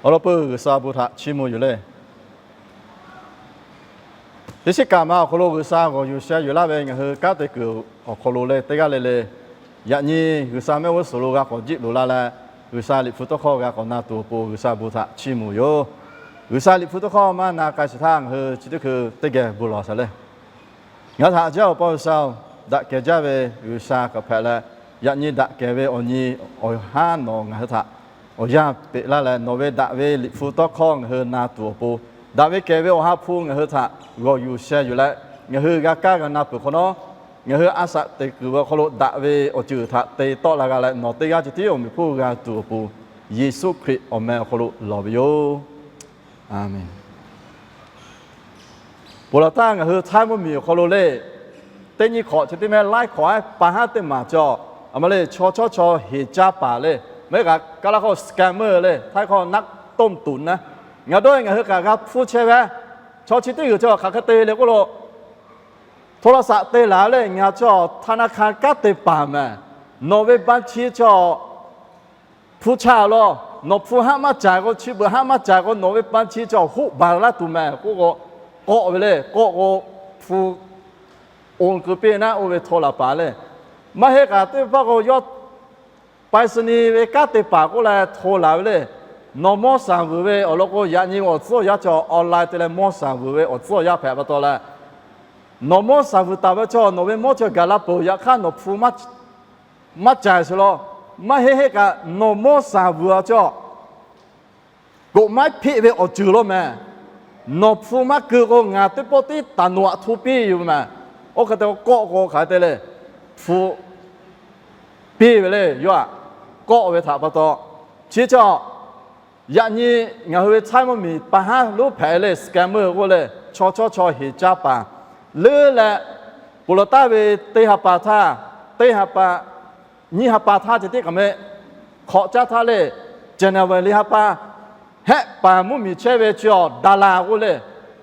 Awˬ lawn peuˬ G'uiˬsha bon htaꞈ chiˇ mvuh yoˬ le. Teˇ shiˉ kaꞈ ma awˬ hk'aw lo G'uiˬsha g'awˬ yuˬ sheh yuˬ laˇ ve ngaˬ hui kanˉ te kuiˬ awˬ hk'aw lo le teˇ g'aˇ le le, yaꞈ nyi G'uiˬsha mehˆ g'uˇ suhˍ lo g'a k'awꞈ jiˆ loꞈ la leh, G'uiˬsha Liꞈ hpu tawˇ hkawˇ g'a k'awꞈ na tuˬ awˬ pon G'uiˬsha bon htaꞈ chiˇ mvuh yoˬ. G'uiˬsha Liꞈ hpu tawˇ hkawˇ maˇ na k'ai shiˍ htaˇ ngaˬ hui chi teˇ hkui teˇ geh bon lawˬ shaˍ le. Ngaˬ htaꞈ jaˇ awˬ pa G'uiˬsha-oˬ, daꞈ kehˬ jaˇ ve G'uiˬsha kaꞈ hpehꞈ leh, yaꞈ nyi daꞈ kehˬ ve awˬ nyi awˬ haˉ nawˬ ngaˬ hui htaꞈ awˬ yanˇ peꞈ laˇ leh, nawˬ ve daꞈ ve Liꞈ hpu tawˇ hkawˇ ngaˬ hui na tuˬ awˬ pon, daꞈ ve kehˬ ve awˬ ha hpu ngaˬ hui htaꞈ g'awˬ yuˬ sheh yuˬ leh, ngaˬ hui g'a kaˇ g'a na peuˬ hk'awꞈ nawˉ, ngaˬ hui a shaꞈ teꞈ kuiˬ ve awˬ hk'aw lo daꞈ ve awˬ ceuˬ htaꞈ te tawˆ la g'a leh, nawˬ teˇ g'aˇ ceh tiˉ awˬ meꞈ hpawˇ g'a tuˬ awˬ pon, Yeˍsuˆ Hkriꞈ awˬ meh awˬ hk'aw lo lawˬ ve yoˬ. Aˬmenˍ. Ponˬ laˬ htaˇ ngaˬ hui htaiˇ mvuhˇmiˬ awˬ hk'aw lo le, teˇ nyi hk'awꞈ chi teˇ meh laiˉ hk'awꞈ ehˉ pa haˉ teˇ maˬ cawˬ. A ma le, chaw chawˇ chaw heˍ caˇ paˍ le, mehˉ kaꞈ kaˇ laˇ hk'aw scammer le, htaiˇ hk'aw naˆ tawˇ tuˍ naˉ, ngaˬ dawˇ ngaˬ hui kaꞈ g'a hpfuhˇ chehˇ ve, chaw chi teˇ g'uiˬ chaw hk'aˬ hk'e te le k'oˆ lo, โทรศัพท์ te laˬ le, ngaˬ chaw ธนาคาร kanˉ te paˍ mehˬ, nawˬ ve บัญชี chaw hpu chaˇ law, nawˬ hpu haˆ maˇ caiˍ k'o, chi beuꞈ haˆ maˇ caiˍ k'o, nawˬ ve บัญชี chaw hoˆ baˬ laˇ tuˬ mehˬ k'oˆ k'o, k'awˆ ve le, k'awˆ k'o, hpu oˇ keu piˇ naˉ oˇ ve hto laˬ paˍ le. Maˇ heˆ kaꞈ teˇ hpaˍ k'o yawˇ ไปรษณีย์ ve kanˉ te paˍ k'oˆ leh hto laˬ ve le. Nawˬ mawˇ shaˍ vuiˬ ve awˬ lawn k'o, yaꞈ nyi awˬ tcuhˉ awˬ yaˇ chaw online te leh mawˇ shaˍ vuiˬ ve awˬ tcuhˉ awˬ yaˇ hpehꞈ pa taw leh, nawˬ mawˇ shaˍ vuiˬ taˍ ve chaw nawˬ ve mawˇ chaw gaˬ la peuˬ, yaꞈ hk'aˇ nawˬ hpu maˇ caiˍ sheˍ law. Maˇ heˆ heˆ kaꞈ nawˬ mawˇ shaˍ vuiˬ a chaw กฎหมาย hpeˆ ve awˬ ceuˬ law mehˬ. Nawˬ hpu maˇ keu k'o, ngaˬ teˇ pawˆ tiˉ taˍ nawˬ aꞈ hto piˇ yoˬ mehˬ. Oˇ hk'e te k'awˆ k'o hk'aˬ hk'e te le, hpu piˇ ve le, yawˇ aꞈ kawˆ ve htaꞈ pa taw. Chi chaw yaꞈ nyi ngaˬ hui ve htaiˇ mvuhˇmiˬ pa haˉ lonˉ hpehꞈ le, scammer k'oˆ le, chaw chawˇ chaw heˍ caˇ paˍ leuˉ leh, ponˬ laˬ taˍ ve teˇ ha pa htaˇ, teˇ ha pa nyiˇ ha pa htaˇ ceh tiˉ kaꞈ meh, hk'awꞈ caˇ htaˇ le, January ha pa, Hehˆ paˍ mvuhˇmiˬ chehˇ ve chi awˬ ดารา k'oˆ le.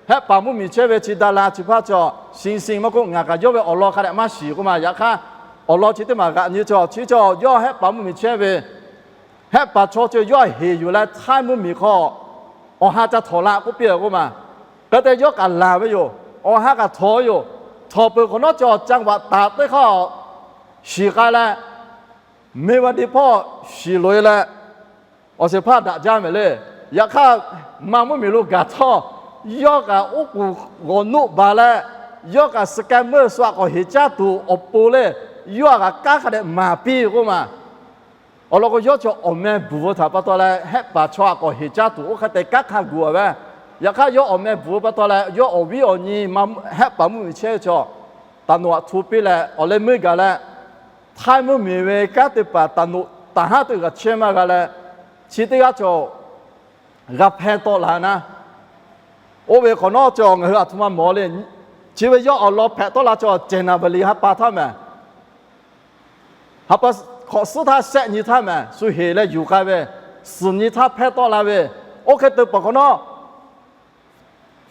Hehˆ paˍ mvuhˇmiˬ chehˇ ve chi ดารา chi hpaˇ chaw, shin shin maˇ k'oˆ, ngaˬ kaꞈ yawˇ ve awˬ lawn hk'a dehꞈ maˇ shiˍ k'oˆ ma. Yaꞈ hk'aˇ, awˬ lawn chi teˇ maˬ g'aꞈ nyi chaw chi chaw yawˇ hehˆ paˍ mvuhˇmiˬ chehˇ ve, hehˆ paˍ chaw chi yawˇ heˍ yuˬ leh htaiˇ mvuhˇmiˬ hk'aw awˬ ha ca htawnˍ la k'oˆ piˇ k'oˆ ma. Hk'e te yawˇ kaꞈ laˬ ve yoˬ. Awˬ ha kaꞈ htawnˍ ve yoˬ. Htawnˍ peuˬ hk'awꞈ nawˉ chaw จังหวัดตาก teˇ hk'aˇ shiˍ k'ai leh, Myawaddy hpawˇ shiˍ loꞈ-e leh, awˬ shehˍ hpaˇ daꞈ jaˇ mehˍ le. Yaꞈ hk'aˇ, ma mvuhˇmiˬ lo gaˬ htawˇ, yawˇ kaꞈ oˉ k'oˍ g'awˬ nuˆ baˬ leh, yawˇ kaꞈ scammer shu aꞈ k'awꞈ heˍ caˇ tuˬ awˬ pon le, yawˇ aꞈ kaꞈ kanˉ hk'a dehꞈ maˍ piˇ k'oˆ ma. Awˬ lawn k'o, yawˇ chaw awˬ meh bvuhˬ ve htaꞈ pa taw leh, hehˆ paˍ chaw aꞈ k'awꞈ heˍ caˇ tuˬ oˇ hk'e te kanˉ hk'a gu-a ve. Yaꞈ hk'aˇ, yawˇ awˬ meh bvuhˬ ve pa taw leh, yawˇ awˬ viˉ awˬ nyi ma hehˆ paˍ mvuhˇmiˬ chehˇ ve chaw, taˍ nawˬ aꞈ hto piˇ leh, awˬ leh meuˇ gaˬ leh, htaiˇ mvuhˇmiˬ ve kanˉ te paˍ taˍ nawˬ taˍ haˉ teˇ g'aˇ chehˇ maˇ g'a leh, chi teˇ g'aˇ chaw g'a hpehˇ tawˆ la naˉ. Oˇ ve hk'awꞈ nawˉ chaw ngaˬ hui aˬ htoꞈ ma mawˬ le. Chi ve yawˇ awˬ lawn hpehꞈ tawˆ la chaw January ha pa htaˇ mehˍ. Ha pa hk'awꞈ suhˉ htaˇ shehˆ nyi htaˇ mehˍ, shu heˍ leh yuˬ k'ai ve, suhˍ nyi htaˇ hpehˇ tawˆ la ve, oˇ hk'e te peuˬ hk'awꞈ nawˉ,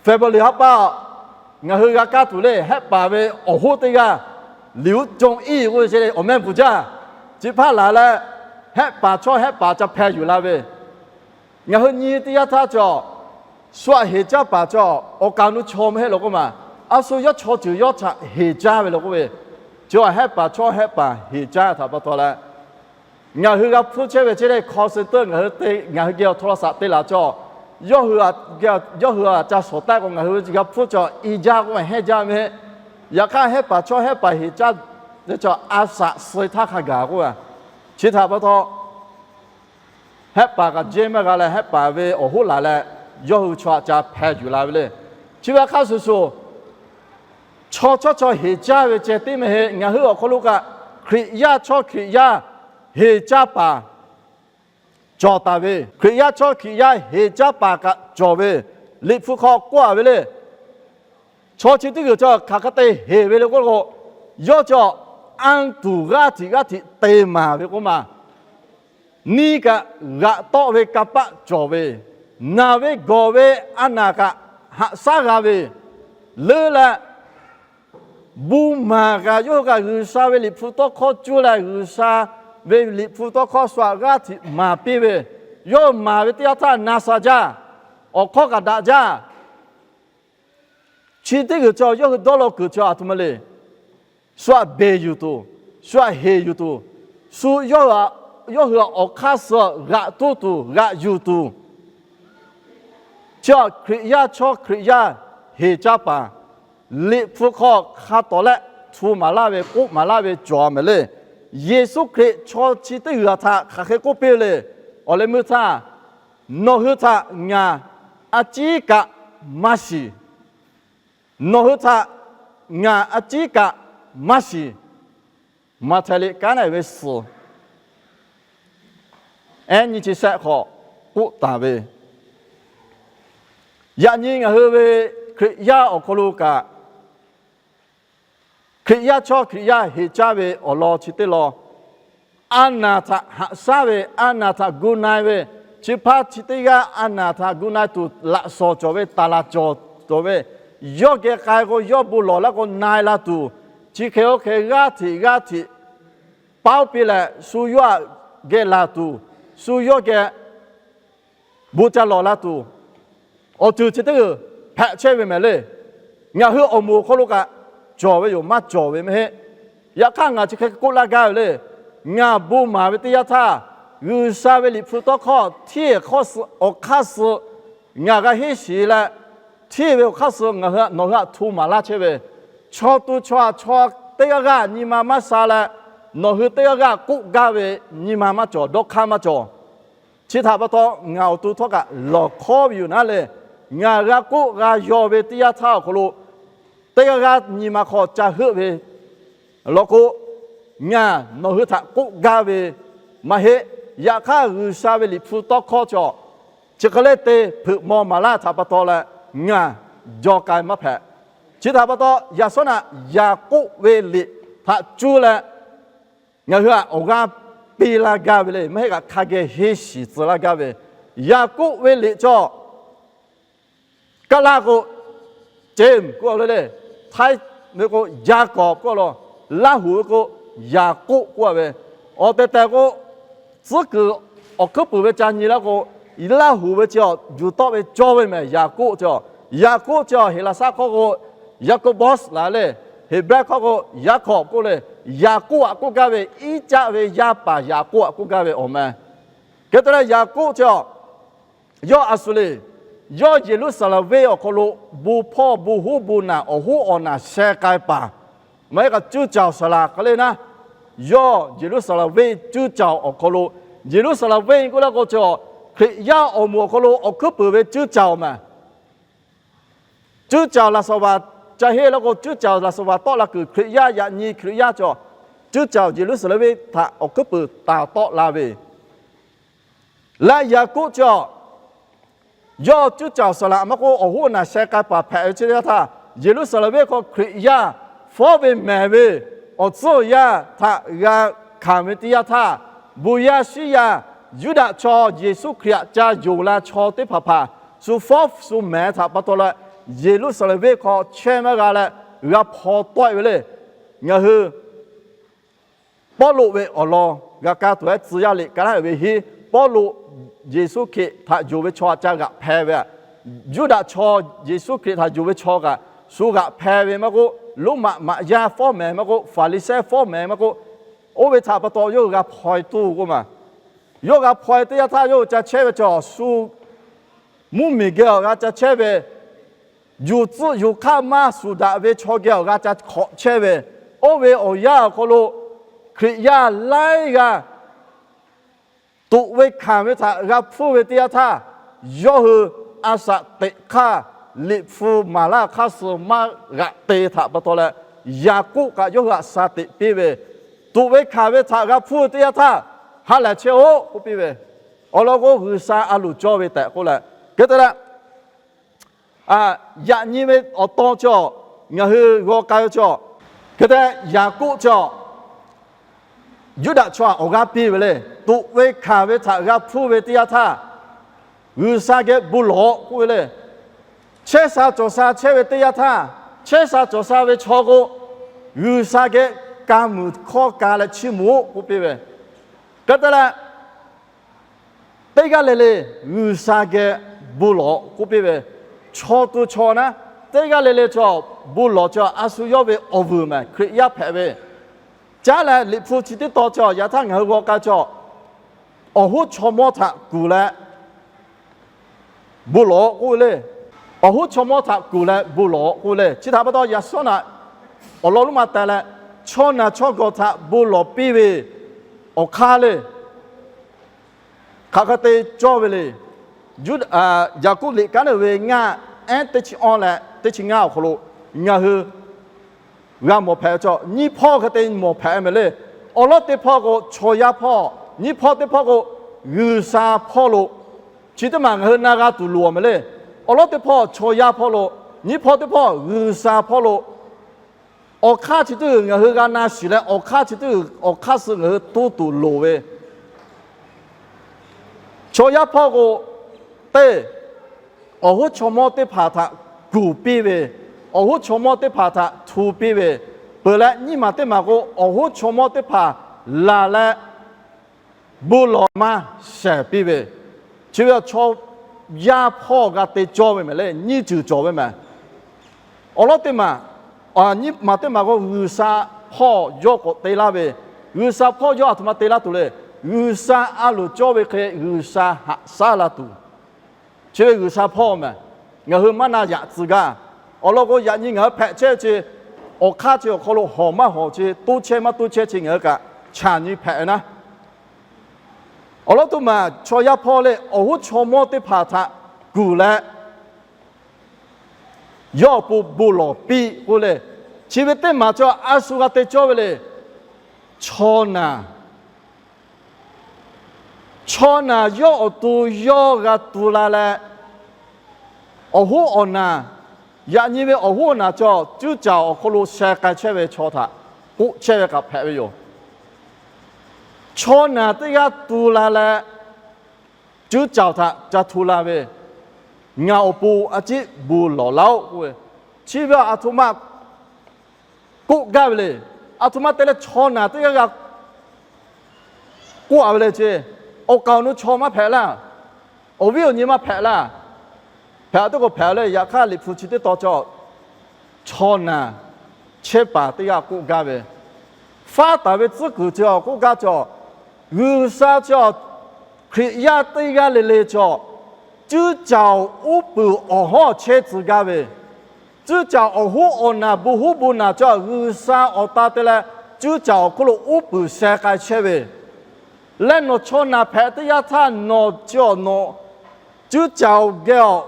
February ha pa, ngaˬ hui g'a kaˇ tuˬ le, hehˆ paˍ ve awˬ hoˉ teˇ g'aˇ, Liu Cong-i k'oˆ ve ce le, awˬ meh bvuhˬ jaˇ. Chi hpaˇ laˬ leh, hehˆ paˍ chawˇ hehˆ paˍ ca hpeh yuˬ la ve, ngaˬ hui nyi teˇ yanˇ htaˇ cawˬ, shu aꞈ heˍ caˇ paˍ cawˬ awˬ kaˍ nu chaw maˇ heˆ law k'oˆ ma. A shu yawˇ chaw ceuˬ yawˇ htaꞈ heˍ caˇ ve law k'oˆ ve, chi aꞈ hehˆ paˍ chawˇ hehˆ paˍ heˍ caˇ htaꞈ pa taw leh, ngaˬ hui g'a hpfuhˇ chehˇ ve ce le, call center ngaˬ hui te, ngaˬ hui geh awˬ โทรศัพท์ te laˬ cawˬ, yawˇ hui aꞈ, yawˇ hui aꞈ ca shawˍ taˆ k'o, ngaˬ hui g'a hpfuhˇ cawˬ i jaˇ k'oˆ ma, hehnˇ jaˇ ve. Yaꞈ hk'aˇ, hehˆ paˍ chawˇ hehˆ paˍ heˍ caˇ ve cawˬ a shaꞈ suh-e htaˇ hk'a gaˬ k'oˆ ve, chi htaꞈ pa taw, hehˆ paˍ kaꞈ jehˇ maˇ g'a leh, hehˆ paˍ ve awˬ hoˉ laˬ leh, yawˇ hui chaw aꞈ ca hpeh yuˬ la ve le. Chi ve hk'a shuˍ shuˍ, chaw chawˇ chaw heˍ caˇ ve ceh tiˉ maˇ heˆ. Ngaˬ hui awˬ hk'aw lo kaꞈ, Hkriꞈ yaˇ chawˇ Hkriꞈ yaˇ heˍ caˇ paˍ cawˬ taˍ ve, Hkriꞈ yaˇ chawˇ Hkriꞈ yaˇ heˍ caˇ paˍ kaꞈ cawˬ ve, Liꞈ hpu hk'aw k'oˆ-a ve le. Chaw chi teˇ g'uiˬ cawˬ hk'aˬ hk'e te heˍ ve le k'oˆ k'o, yawˇ cawˬ anˇ tuˬ g'aˇ htiꞈ g'aˇ htiꞈ te maˍ ve k'oˆ ma. Neˇ kaꞈ g'aꞈ tawˆ ve kanˇ paˆ cawˬ ve, naˬ ve gawˬ ve a naˬ kaꞈ haꞈ shaˉ g'a ve, leuˉ leh, bon maˍ kaꞈ yawˇ hui kaꞈ G'uiˬsha ve Liꞈ hpu tawˇ hkawˇ cuˇ leh G'uiˬsha ve Liꞈ hpu tawˇ hkawˇ shu aꞈ g'aˇ htiꞈ maˍ piˇ ve, Yawˇ hui maˍ ve teˇ yanˇ htaˇ na sha jaˇ, awˬ hkawˇ kaꞈ daꞈ jaˇ. Chi teˇ g'uiˬ chi yawˇ hui dawˇ law kuiˬ chi a htoꞈ ma le. Shu htaꞈ beˬ yuˬ tuˬ, shu htaꞈ heˍ yuˬ tuˬ, shu yawˇ hui awˬ hk'aˇ suh g'aꞈ tuˇ tuˬ, g'aꞈ yuˬ tuˬ, chi Hkriꞈ yaˇ chaw Hkriꞈ yaˇ heˍ caˇ paˍ, Liꞈ hpu hk'aw hk'a tawˍ leh htu maˍ laˇ ve, k'oˆ maˍ laˇ ve cawˬ a mehˍ le. Yeˍsuˆ Hkriꞈ chaw chi teˇ g'uiˬ htaꞈ hk'aˬ hk'e k'oˆ piˇ ve le. Awˬ leh meuˇ htaˇ, nawˬ hui htaꞈ ngaˬ a ciˉ kaꞈ maˇ shiˍ. Nawˬ hui htaꞈ ngaˬ a ciˉ kaꞈ maˇ shiˍ. Maꞈhtehˍ liꞈ kanˉ ve suhˍ ehˉ nyiˇ chi shehˆ hk'awꞈ k'oˆ taˍ ve, yaꞈ nyi ngaˬ hui ve Hkriꞈ yaˇ awˬ hk'aw lo kaꞈ, Hkriꞈ yaˇ chaw Hkriꞈ yaˇ heˍ caˇ ve awˬ lawn chi teˇ lawn, a naˍ htaꞈ haꞈ shaˉ ve, a naˍ htaꞈ gu na-e ve, chi hpaˇ chi teˇ g'aˇ a naˍ htaꞈ gu na-e tuˬ laꞈ shawˍ cawˬ ve, taˍ laˬ cawˬ cawˬ ve, yawˇ geh k'ai k'o yawˇ bon lawˬ laˇ k'o na-e la tuˬ, chi hk'e oˇ hk'e g'aˇ hteꞈ g'aˇ hteꞈ paˉ piˇ leh shu yawˇ htaꞈ geh laˬ tuˬ, shu yawˇ geh bon ca lawˬ la tuˬ, awˬ ceuˬ chi teˇ g'uiˬ hpehꞈ chehˇ ve mehˍ le. Ngaˬ hui awˬ moˍ awˬ hk'aw lo kaꞈ cawˬ ve yoˬ, maˇ cawˬ ve maˇ heˆ. Yaꞈ hk'aˇ ngaˬ chi hk'e k'oˆ laˇ gaˇ ve le. Ngaˬ bon maˍ ve teˇ yanˇ htaˇ, G'uiˬsha ve Liꞈ hpu tawˇ hkawˇ hteˇ hk'awˇ suh awˬ hk'aˇ suh ngaˬ g'a henˇ shiˍ leh, hteˇ ve awˬ hk'aˇ suh ngaˬ hui nawˬ hui htaꞈ hto maˍ laˇ chehˇ ve, chaw tu chaw a chaw teˇ g'aˇ g'aˇ nyi ma maˇ sha leh, nawˬ hui teˇ g'aˇ g'aˇ k'oˆ gaˇ ve nyi ma maˇ cawˬ, dawˇ hk'aˇ maˇ cawˬ. Chi htaꞈ pa taw ngaˬ awˬ to htawˇ kaꞈ lawˬ hkawˉ ve yoˬ naˉ le. Ngaˬ g'a k'oˆ g'a yaw ve teˇ yanˇ htaˇ awˬ hk'aw lo, teˇ g'aˇ g'aˇ nyi ma hk'aw ca heuˆ ve law k'o, ngaˬ nawˬ hui htaꞈ k'oˆ gaˇ ve maˇ heˆ. Yaꞈ hk'aˇ G'uiˬsha ve Liꞈ hpu tawˇ hkawˇ cawˬ, chi hk'e le te hpeuꞈ maw maˍ laˇ htaꞈ pa taw leh ngaˬ jaw k'ai maˇ hpehꞈ. Chi htaꞈ pa taw yaꞈ shawˉ naꞈ Yaˍkoˆ ve liꞈ htaꞈ cuˇ leh ngaˬ hui htaꞈ awˬ g'aˇ piˇ laˇ gaˇ ve le, maˇ heˆ kaꞈ hk'a geh henˇ shiˍ tcuh laˇ gaˇ ve. Yaˍkoˆ ve liꞈ cawˬ, kaˇ laˇ k'o, James k'oˆ a le le, Htaiˇ ve k'o, Jaˍkoˆ k'oˆ a law, Laˇhuˍ ve k'o, Yaˍkoˆ k'oˆ a ve. Awˬ tehˬ tehˬ k'o, tcuhˉ kuiˬ awˬ hkuiˉ puiˍ ve ca nyi laˇ k'o, Laˇhuˍ ve chi awˬ juˬ tawˆ ve cawˇ ve mehˍ, Yaˍkoˆ chi awˬ. Yaˍkoˆ chi awˬ Heˍlaˍsaˆ hkawˇ k'o, Yaˍkoˆbawˇ laˬ le, Heˍbrehˇ hkawˇ k'o, Yaˍkoˆ k'oˆ le, Yaˍkoˆ aꞈ k'oˆ gaˇ ve, Iˉcaˆ ve yaˇ paˍ Yaˍkoˆ aꞈ k'oˆ gaˇ ve awˬ meh. Hk'e te leh Yaˍkoˆ chi awˬ, yawˇ a shu le, yawˇ Yeˍruˆsaˍlehnˍ venˇ awˬ hk'aw lo bon hpawˇ bon hoˉ bon naˬ awˬ hoˉ awˬ naˬ sheh k'ai paˍ, maˇ heˆ k'o cuˇ caˬ saˍ laˍ hk'e le naˉ, yawˇ Yeˍruˆsaˍlehnˍ venˇ cuˇ caˬ awˬ hk'aw lo, Yeˍruˆsaˍlehnˍ venˇ k'oˆ laˇ k'o chi awˬ, Hkriꞈ yaˇ awˬ moˍ awˬ hk'aw lo awˬ hkuiˉ puiˍ ve cuˇ caˬ awˬ meh. Cuˇ caˬ laˬ saˍ vaˍ ca henˇ laˇ k'o, cuˇ caˬ laˬ saˍ vaˍ tawˆ la kuiˬ Hkriꞈ yaˇ yaꞈ nyi Hkriꞈ yaˇ cawˬ, cuˇ caˬ Yeˍruˆsaˍlehnˍ venˇ htaꞈ awˬ hkuiˉ puiˍ taˍ tawˆ la ve. Leh Yaˍkoˆ cawˬ, yawˇ cuˇ caˬ saˍ laˍ maˇ k'oˆ, awˬ hoˉ awˬ naˬ sheh k'ai paˍ hpehꞈ ve chi teˇ yanˇ htaˇ, Yeˍruˆsaˍlehnˍ venˇ hk'aw Hkriꞈ yaˇ fawˉ ve mehˍ ve awˬ tcuhˉ awˬ yanˇ htaꞈ g'a hkanˍ ve teˇ yanˇ htaˇ, bon yaˇ shiˉ yaˇ, Yuˇdaꞈ chaw Yeˍsuˆ Hkriꞈ htaꞈ ca yonˍ la chaw teˇ hpaˍ hpaˍ shu fawˉ shu mehˍ htaꞈ pa taw leh, Yeˍruˆsaˍlehnˍ venˇ hk'aw chehˇ maˇ g'a leh g'a hpaw tawˆ e ve le. Ngaˬ hui Pawˇluꞈ ve awˬ lawn g'a ka tuˬ ehˉ tcuh yaˇ liꞈ ka laˇ ve hiˉ, Pawˇluꞈ Yeˍsuˆ Hkriꞈ htaꞈ yonˍ ve chaw htaꞈ ca g'aꞈ hpeh ve, Yuˇdaꞈ chaw Yeˍsuˆ Hkriꞈ htaꞈ yonˍ ve chaw kaꞈ shu g'aꞈ hpeh ve maˇ k'oˆ, Roˉmaꞈ maꞈ yaˇ fawˉ mehˍ maˇ k'oˆ, Faˍriˍsehˇ fawˉ mehˍ maˇ k'oˆ, oˇ ve htaꞈ pa taw yawˇ hui g'a hpaw e tuˬ k'oˆ ma. Yawˇ g'a hpaw e teˇ yanˇ htaˇ yawˇ hui ca chehˇ ve chaw shu mvuhˇmiˬ geh awˬ g'a ca chehˇ ve, yuˬ tcuhˆ yuˬ hk'aˇ maˇ shuˍ daꞈ ve chaw geh awˬ g'a ca hk'awꞈ chehˇ ve, oˇ ve awˬ yanˇ awˬ hk'aw lo Hkriꞈ yaˇ laiˉ g'aˇ tuꞈ ve hkanˍ ve htaꞈ g'a hpfuhˇ ve teˇ yanˇ htaˇ, yawˇ hui a shaꞈ teꞈ hk'aˇ Liꞈ hpu maˍ laˇ hk'aˇ suh maˇ g'aꞈ te htaꞈ pa taw leh, Yaˍkoˆ kaꞈ yawˇ hui htaꞈ sha teꞈ piˇ ve, tuꞈ ve hkanˍ ve htaꞈ g'a hpfuhˇ ve teˇ yanˇ htaˇ, ha lehˬ chehˇ-oˆ k'oˆ piˇ ve, awˬ lawn k'o G'uiˬsha a loˍ cawˇ ve tehꞈ k'oˆ leh, hk'e te leh, yaꞈ nyi ve awˬ tawn cawˬ, ngaˬ hui g'aw k'ai ve cawˬ, hk'e te Yaˍkoˆ cawˬ, Yuˇdaꞈ chaw htaꞈ awˬ g'aˇ piˇ ve le. Tuꞈ ve hkanˍ ve htaꞈ g'a hpfuhˇ ve teˇ yanˇ htaˇ, G'uiˬsha geh bon lawˬ k'oˆ ve le. Chehˇ sha cawˬ sha chehˇ ve teˇ yanˇ htaˇ, chehˇ sha cawˬ sha ve chaw k'o, G'uiˬsha geh ka muiˬ hkawˇ ka leh chiˇ mvuh-oˆ k'oˆ piˇ ve, hk'e te leh Teˇ g'aˇ le le G'uiˬsha geh bon lawˬ k'oˆ piˇ ve, chaw tuˬ chaw naˉ, teˇ g'aˇ le le chaw bon lawˬ chaw a shu yawˇ ve awˬ vuiˬ mehˬ Hkriꞈ yaˇ hpehꞈ ve. Caˉ leh Liꞈ hpu chi teˇ tawn chaw yaꞈ htaˇ ngaˬ hui g'aw k'ai chaw, awˬ hoˉ chaw mawˇ htaꞈ kuˬ leh bon lawˬ k'oˆ ve le. Awˬ hoˉ chaw mawˇ htaꞈ kuˬ leh bon lawˬ k'oˆ ve le. Chi htaꞈ pa taw yaꞈ shawˉ naꞈ awˬ lawn lonˉ ma teh leh, chaw naˬ chaw gawˬ htaꞈ bon lawˬ piˇ ve awˬ hk'aˇ le. Hk'aˬ hk'e te cawˇ ve le. Yaˍkoˆ liꞈ kanˉ ve ngaˇ ehˉ teˇ chi awˇ leh teˇ chi ngaˇ awˬ hk'aw lo ngaˬ hui g'a mawˬ hpehꞈ ve chaw, nyiˇ hpawˇ hk'e te mawˬ hpehꞈ ve mehˍ le. Awˬ lawˉ teˇ hpawˇ k'o chaw yaˇ hpawˇ, nyiˇ hpawˇ teˇ hpawˇ k'o G'uiˬsha hpawˇ lo, chi teˇ maˬ ngaˬ hui na g'a tuˬ loˍ mehˍ le. Awˬ lawˉ teˇ hpawˇ chaw yaˇ hpawˇ lo, nyiˇ hpawˇ teˇ hpawˇ G'uiˬsha hpawˇ lo, awˬ hk'aˇ chi teˇ g'uiˬ ngaˬ hui g'a na shiˍ leh, awˬ hk'aˇ chi teˇ g'uiˬ awˬ hk'aˇ suh ngaˬ hui toˇ tuˬ loˍ ve chaw yaˇ hpawˇ k'o, teˇ, awˬ hoˉ chaw mawˇ teˇ hpaˍ htaꞈ kuˬ piˇ ve, awˬ hoˉ chaw mawˇ teˇ hpaˍ htaꞈ htu piˇ ve, peuˬ leh nyiˇ maˬ teˇ maˬ k'o, awˬ hoˉ chaw mawˇ teˇ hpaˍ laˬ leh bon lawˬ maˇ shehˍ piˇ ve, chi ve chaw yaˇ hpawˇ g'a te cawˇ ve mehˍ le, nyiˇ ceuˬ cawˬ ve mehˍ. Awˬ lawˉ teˇ maˬ, nyiˇ maˬ teˇ maˬ k'o G'uiˬsha hpawˇ yawˇ k'awꞈ te laˇ ve, G'uiˬsha hpawˇ yawˇ aˬ htoꞈ ma te laˇ tuˬ le, G'uiˬsha a loˍ cawˇ ve hk'e G'uiˬsha haꞈ shaˉ la tuˬ. Chi ve G'uiˬsha hpawˇ mehˍ. Ngaˬ hui maˇ na yaꞈ tcuh gaˇ. Awˬ lawn k'o, yaꞈ nyi ngaˬ hui hpehꞈ chehˇ ve chi, awˬ hk'aˇ chi awˬ hk'aw lo hawˬ maˇ hawˬ chi, toˇ chehˇ maˇ toˇ chehˇ chi ngaˬ hui kaꞈ chaꞈ nyi hpehꞈ ve naˉ. Awˬ lawn teˇ maˬ chaw yaˇ hpawˇ le awˬ hoˉ chaw mawˇ teˇ hpaˍ htaꞈ kuˬ leh yawˇ awˬ pon bon lawˬ piˇ k'oˆ le. Chi ve teˇ maˬ chaw a shu g'a te cawˇ ve le. Chaw naˬ, chaw naˬ yawˇ awˬ to yawˇ g'a tu la leh, awˬ hoˉ awˬ naˬ, yaꞈ nyi ve awˬ hoˉ awˬ naˬ chaw cuˇ caˬ awˬ hk'aw lo sheh k'ai chehˇ ve chaw htaꞈ k'oˆ chehˇ ve kaꞈ hpehꞈ ve yoˬ. Chaw naˬ teˇ g'aˇ tu la leh, cuˇ caˬ htaꞈ ca htu la ve, ngaˬ awˬ pon a ciˉ bon lawˬ laˇ-oˆ k'oˆ ve, chi ve aˬ htoꞈ ma k'oˆ gaˇ ve le. Aˬ htoꞈ ma te leh chaw naˬ teˇ g'aˇ g'a k'oˆ-a ve le ce. Awˬ kaˍ awˬ nu chaw maˇ hpehꞈ laˇ. Awˬ viˉ awˬ nyi maˇ hpehꞈ laˇ. Hpehꞈ teˇ k'o hpehꞈ le. Yaꞈ hk'aˇ Liꞈ hpu chi teˇ tawn chaw, chaw naˬ chehˇ paˍ teˇ g'aˇ k'oˆ gaˇ ve, faˉ taˍ ve tcuhˉ kuiˬ chi awˬ k'oˆ gaˇ chaw, G'uiˬsha chaw, Hkriꞈ yaˇ teˇ g'aˇ le le chaw, cuˇ caˬ uˉ peunˍ awˬ hawˉ chehˇ tcuh gaˇ ve, cuˇ caˬ awˬ hoˉ awˬ naˬ bon hoˉ bon naˬ chaw G'uiˬsha awˬ ta te leh, cuˇ caˬ awˬ hk'oˆ lo uˉ peunˍ sheh k'ai chehˇ ve, leh nawˬ chaw naˬ hpehꞈ teˇ yanˇ htaˇ nawˬ chi awˬ nawˬ cuˇ caˬ awˬ geh awˬ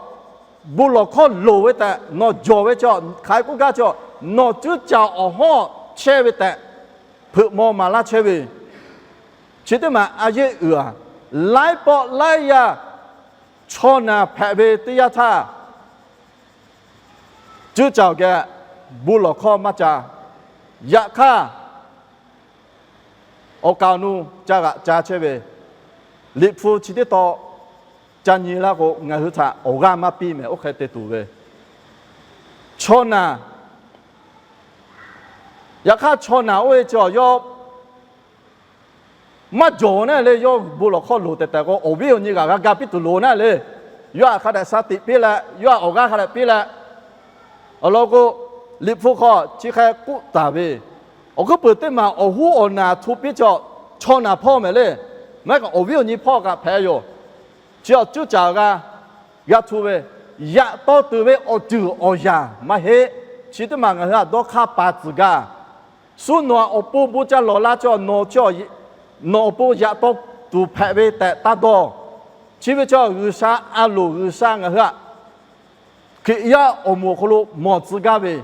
bon lawˬ hkawˇ loˍ ve tehꞈ nawˬ jawˬ ve chaw, hk'aˬ hk'e k'oˆ gaˇ chaw, nawˬ cuˇ caˬ awˬ hawˉ chehˇ ve tehꞈ hpeuꞈ maw maˍ laˇ chehˇ ve, chi teˇ maˬ a yeˇ uiˍ-a. Laiˉ pawˆ laiˉ yaˇ chaw naˬ hpehꞈ ve teˇ yanˇ htaˇ, cuˇ caˬ awˬ geh bon lawˬ hkawˇ maˇ ca. Yaꞈ hk'aˇ, awˬ kaˍ awˬ nu ca g'aꞈ ca chehˇ ve, Liꞈ hpu chi teˇ tawn ca nyi laˇ k'o, ngaˬ hui htaꞈ awˬ g'aˇ maˇ piˇ mehˍ. Oˇ hk'e te tuˬ ve chaw naˬ, yaꞈ hk'aˇ chaw naˬ oˇ ve chaw yawˇ maˇ jawˬ naˉ le. Yawˇ bon lawˬ hkawˇ loˍ tehꞈ tehꞈ k'o, awˬ viˉ awˬ nyi g'aꞈ g'a ga piˇ tuˬ loˍ naˉ le. Yawˇ htaꞈ hk'a dehꞈ sha tiꞈ piˇ leh, yawˇ htaꞈ awˬ g'aˇ hk'a dehꞈ piˇ leh, awˬ lawn k'o, Liꞈ hpu hk'aw chi hk'e k'oˆ taˍ ve, awˬ hkuiˉ puiˍ teˇ maˬ awˬ hoˉ awˬ naˬ hto piˇ chaw, chaw naˬ hpawˇ mehˍ le. Maˇ heˆ k'o awˬ viˉ awˬ nyi hpawˇ kaꞈ hpehꞈ yoˬ. Chi awˬ cuˇ caˬ g'a, g'a hto ve, yaꞈ taw tuˬ ve awˬ ceuˬ awˬ yanˍ maˇ heˆ. Chi teˇ maˬ ngaˬ hui htaꞈ dawˇ hk'aˇ pa tcuh gaˇ. Shu nawˬ awˬ pon bon ca lawˬ la chaw, nawˬ chi, nawˬ awˬ pon yaꞈ taw tuˬ hpehꞈ ve tehꞈ taˇ dawˇ. Chi ve chaw G'uiˬsha a loˍ, G'uiˬsha ngaˬ hui htaꞈ Hkriꞈ yaˇ awˬ moˍ awˬ hk'aw lo mawˬ tcuh gaˇ ve,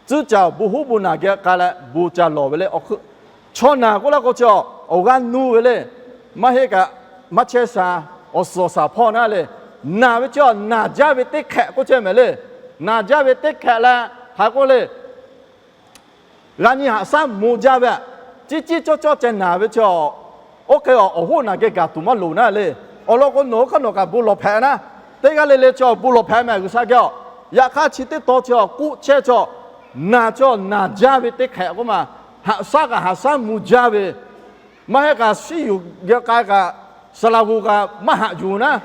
cuˇ caˬ bon hoˉ bon naˬ geh k'ai leh bon ca lawˬ ve le. Chaw naˬ k'oˆ laˇ k'o chi awˬ g'aˇ nuˇ ve le. Maˇ heˆ kaꞈ maˇ chehˇ sha, awˬ suhˍ awˬ shaˍ hpawˇ naˉ le. Naˬ ve chi naˬ jaˇ ve teˇ hk'ehꞈ k'oˆ chehˇ mehˍ le. Naˬ jaˇ ve teˇ hk'ehꞈ leh hk'aˬ k'oˆ le, g'a nyi haꞈ shaˉ mvuh jaˇ ve, ciˉ ciˉ cawˇ cawˇ ceh naˬ ve chi, oˇ hk'e awˬ hoˉ naˬ geh gaˬ tuˬ maˇ loˍ naˉ le. Awˬ lawn k'o, nawˬ hui hk'aˇ nawˬ kaꞈ bon lawˬ hpehꞈ naˉ. Teˇ g'aˇ le le chi awˬ bon lawˬ hpehꞈ mehˍ G'uiˬsha geh awˬ. Yaꞈ hk'aˇ chi teˇ tawn chi awˬ k'oˆ chehˇ chaw, naˬ chi awˬ naˬ jaˇ ve teˇ hk'ehꞈ k'oˆ ma, haꞈ shaˉ kaꞈ haꞈ shaˉ mvuh jaˇ ve, maˇ heˆ kaꞈ shiˉ yuˬ geh k'ai kaꞈ Saˍ laꞈ g'oˍ kaꞈ maˇ haꞈ yuˬ naˉ,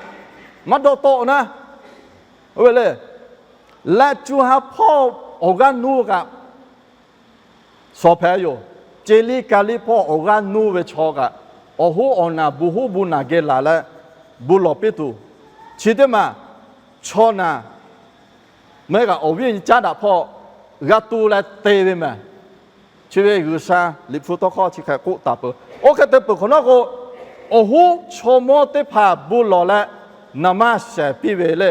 maˇ dawˇ tawˆ naˉ, oˇ ve le, leh cu ha hpawˇ awˬ g'aˇ nuˇ kaꞈ shawˍ hpehꞈ yoˬ. Ceˇ liˇ ka liˇ hpawˇ awˬ g'aˇ nuˇ ve chaw kaꞈ, awˬ hoˉ awˬ naˬ bon hoˉ bon naˬ geh laˬ leh bon lawˬ piˇ tuˬ, chi teˇ maˬ chaw naˬ mehˉ kaꞈ awˬ viˉ awˬ nyi caˉ daꞈ hpawˇ g'a tu leh te ve mehˬ. Chi ve G'uiˬsha Liꞈ hpu tawˇ hkawˇ chi hk'e k'oˆ taˍ peuˬ. Oˇ hk'e te peuˬ hk'awꞈ nawˉ k'o, awˬ hoˉ chaw mawˇ teˇ hpaˍ bon lawˬ leh naˍ manˇ shehˍ piˇ ve le.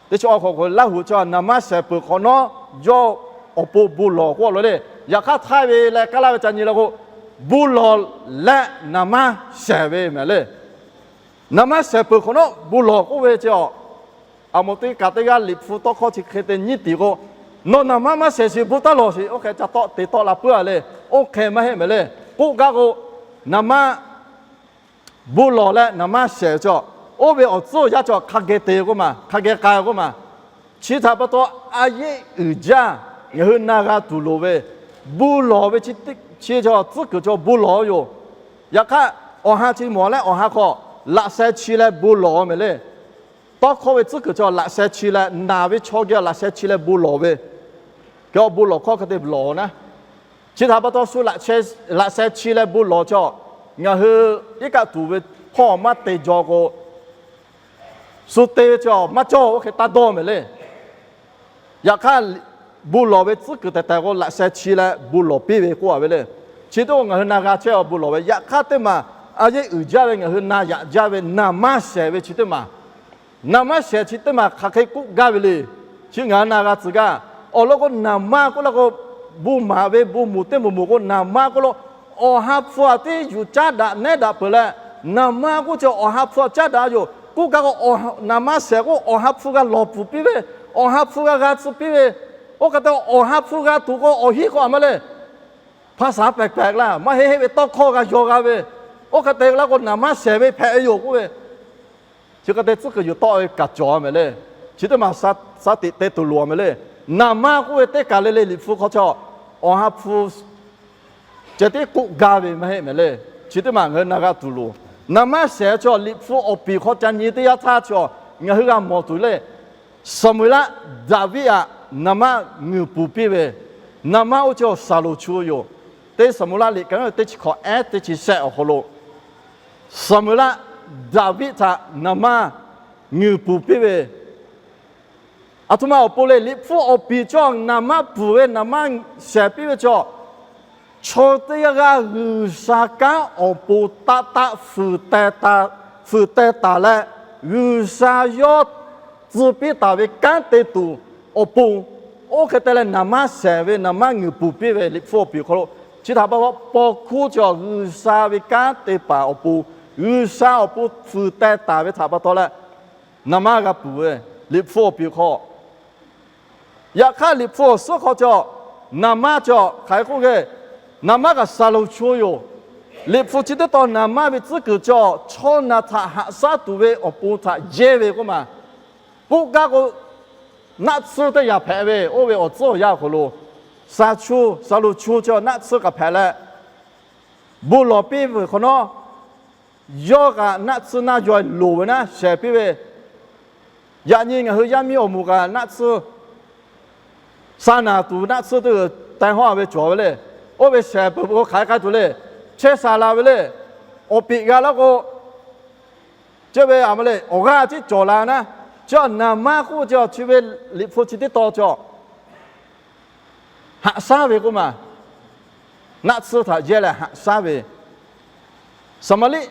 Teˇ chi awˬ hk'aw k'o, Laˇ huˍ chaw naˍ manˇ shehˍ peuˬ hk'awꞈ nawˉ, yawˇ awˬ pon bon lawˬ k'oˆ lo le. Yaꞈ hk'aˇ htaiˇ ve leh kaˇ laˇ ve ca nyi le k'o, bon lawˬ leh naˍ manˇ shehˍ ve mehˬ le. Naˍ manˇ shehˍ peuˬ hk'awꞈ nawˉ bon lawˬ k'oˆ ve chi a, aˬ moˍ teˇ kaꞈ teˇ g'aˇ Liꞈ hpu tawˇ hkawˇ chi hk'e te nyiˇ tiˍ k'o, nawˬ naˍ manˇ maˇ shehˍ shiˍ bon taˇ lawˬ shiˍ, oˇ hk'e ca tawˆ te tawˆ la puiˉ a le. Oˇ hk'e maˇ heˆ mehˍ le. K'oˆ gaˇ k'o, naˍ manˇ bon lawˬ leh naˍ manˇ shehˍ ve chaw, oˇ ve awˬ tcuhˉ awˬ yanˇ chaw hk'a geh te k'oˆ maˬ, hk'a geh k'ai k'oˆ maˬ. Chi htaꞈ pa taw a yehˉ uiˍ jaˇ ngaˬ hui na g'a tuˬ loˍ ve, bon lawˬ ve chi chaw tcuhˉ kuiˬ chaw bon lawˬ yoˬ. Yaꞈ hk'aˇ, awˬ ha chi mawˬ leh awˬ ha hk'aw laꞈ sheh chi leh bon lawˬ mehˍ le. Tawˇ hkawˇ ve tcuhˉ kuiˬ chaw laꞈ sheh chi leh naˬ ve chaw geh laꞈ sheh chi leh bon lawˬ ve, kehˬ awˬ bon lawˬ hkawˇ hk'e te lawˬ naˉ. Chi htaꞈ pa taw shu laꞈ sheh chi leh bon lawˬ chaw, ngaˬ hui iˉ kaˆ tuˬ ve hpawˇ maˇ te jaw k'o, shu te ve chaw maˇ cawˇ oˇ hk'e taˇ dawˇ mehˍ le. Yaꞈ hk'aˇ, bon lawˬ ve tcuhˉ kuiˬ tehˬ tehˬ k'o laꞈ sheh chi leh bon lawˬ piˇ ve k'oˆ a ve le. Chi teˇ k'o ngaˬ hui na g'a chehˇ a bon lawˬ ve, yaꞈ hk'aˇ teˇ maˬ a yehˉ uiˍ jaˇ ve ngaˬ hui na yaꞈ jaˇ ve naˍ manˇ shehˍ ve chi teˇ maˬ, naˍ manˇ shehˍ chi teˇ maˬ hk'aˬ hk'e k'oˆ gaˇ ve le. Chi ngaˬ hui na g'a tcuh gaˇ. Awˬ lawn k'o, naˍ manˇ k'oˆ la k'o, bon maˍ ve bon moˍ teˇ moˍ moˍ k'o naˍ manˇ k'oˆ lo, awˬ ha hpu a teˇ yuˬ caˉ daꞈ nehˉ daꞈ peuˬ leh, naˍ manˇ k'oˆ chi awˬ ha hpu a caˉ daꞈ yoˬ. K'oˆ gaˇ k'o, naˍ manˇ shehˍ k'o awˬ ha hpu g'a lawˬ puˬ piˇ ve, awˬ ha hpu g'a g'a tcuh piˇ ve, oˇ hk'e te awˬ ha hpu g'a tuˬ k'o awˬ hiˉ k'o a ma le, hpaˇ saˍ pehˍ pehˍ laˇ, maˇ heˆ heˆ ve tawˇ hkawˇ g'a yaw g'a ve, oˇ hk'e te la k'o naˍ manˇ shehˍ ve hpehꞈ ve yoˬ k'oˆ ve, chi hk'e te tcuhˉ kuiˬ yuˬ tawˆ ve kaꞈ cawˬ mehˍ le. Chi teˇ maˬ sha tiꞈ te tuˬ loˍ a mehˍ le. Naˍ manˇ k'oˆ ve teˇ kaˬ le le Liꞈ hpu hk'aw chaw, awˬ ha hpu ceh tiˉ k'oˆ gaˇ ve maˇ heˆ mehˍ le. Chi teˇ maˬ ngaˬ hui na g'a tuˬ loˍ. Naˍ manˇ shehˍ chaw Liꞈ hpu awˬ piˍ hk'aw ca nyi teˇ yanˇ htaˇ chaw, ngaˬ hui g'a mawˬ tuˬ le. Saˍmo-eˍlaˆ Daˍviˆ aꞈ naˍ manˇ ngeuˍ puˍ piˇ ve, naˍ manˇ oˇ chi awˬ Saˍlonˍ chu yoˬ. Teˇ Saˍmo-eˍlaˆ liꞈ ka teˇ chi hkawꞈ ehˉ teˇ chi shehˆ awˬ hk'aw lo, Saˍmo-eˍlaˆ Daˍviˆ htaꞈ naˍ manˇ ngeuˍ puˍ piˇ ve, aˬ htoꞈ ma awˬ pon le, Liꞈ hpu awˬ piˍ chaw naˍ manˇ puˍ ve naˍ manˇ shehˍ piˇ ve chaw, chaw teˇ g'aˇ g'aˇ G'uiˬsha kanˉ awˬ pon taˆ taˆ fuiˍ teh taˍ, fuiˍ teh taˍ leh, G'uiˬsha yawˇ tcuh piˇ taˍ ve kanˉ te tuˬ awˬ pon, oˇ hk'e te leh naˍ manˇ shehˍ ve naˍ manˇ ngeuˍ puˍ piˇ ve Liꞈ hpu awˬ piˍ hk'aw lo, chi htaꞈ pa taw paw hkuˇ chaw G'uiˬsha ve kanˉ te paˍ awˬ pon, G'uiˬsha awˬ pon fuiˍ teh taˍ ve htaꞈ pa taw leh, naˍ manˇ g'a puˍ ve Liꞈ hpu awˬ piˍ hk'aw, yaꞈ hk'aˇ Liꞈ hpu awˬ suhˉ hk'aw chaw, naˍ manˇ chaw hk'aˬ hk'e k'oˆ ve, naˍ manˇ kaꞈ Saˍlonˍ chu yoˬ. Liꞈ hpu chi teˇ tawn naˍ manˇ ve tcuhˉ kuiˬ chaw chaw naˬ htaꞈ haꞈ shaˉ tuˬ ve awˬ pon htaꞈ yehˇ ve k'oˆ maˬ. K'oˆ gaˇ k'o, naˆ tsuhˇ teˇ yanˇ hpehꞈ ve oˇ ve awˬ tcuhˉ awˬ yanˇ awˬ hk'aw lo, Saˍlonˍ chu chaw naˆ tsuhˇ kaꞈ hpehꞈ leh, bon lawˬ piˇ ve hk'awꞈ nawˉ, yawˇ kaꞈ naˆ tsuhˇ naˆ yaw loˍ ve naˉ shehˍ piˇ ve, yaꞈ nyi ngaˬ hui yaˇ miˇ awˬ moˍ kaꞈ naˆ tsuhˇ, sa naˍ tuˬ naˆ tsuhˇ teˇ g'uiˬ teh hawˇ ve cawˬ ve le. Oˇ ve shehˍ peuˬ k'o hk'aˬ hk'e k'ai tuˬ le. Chehˇ sha la ve le. Awˬ peꞈ g'a laˇ k'o, chi ve a ma le awˬ g'aˇ tiˉ cawˬ la naˉ, chi naˍ manˇ k'oˆ ve chi chi ve Liꞈ hpu chi teˇ tawn chaw haꞈ shaˉ ve k'oˆ maˬ, naˆ tsuhˇ htaꞈ yehˇ leh haꞈ shaˉ ve, Saˍmaˍriˆ,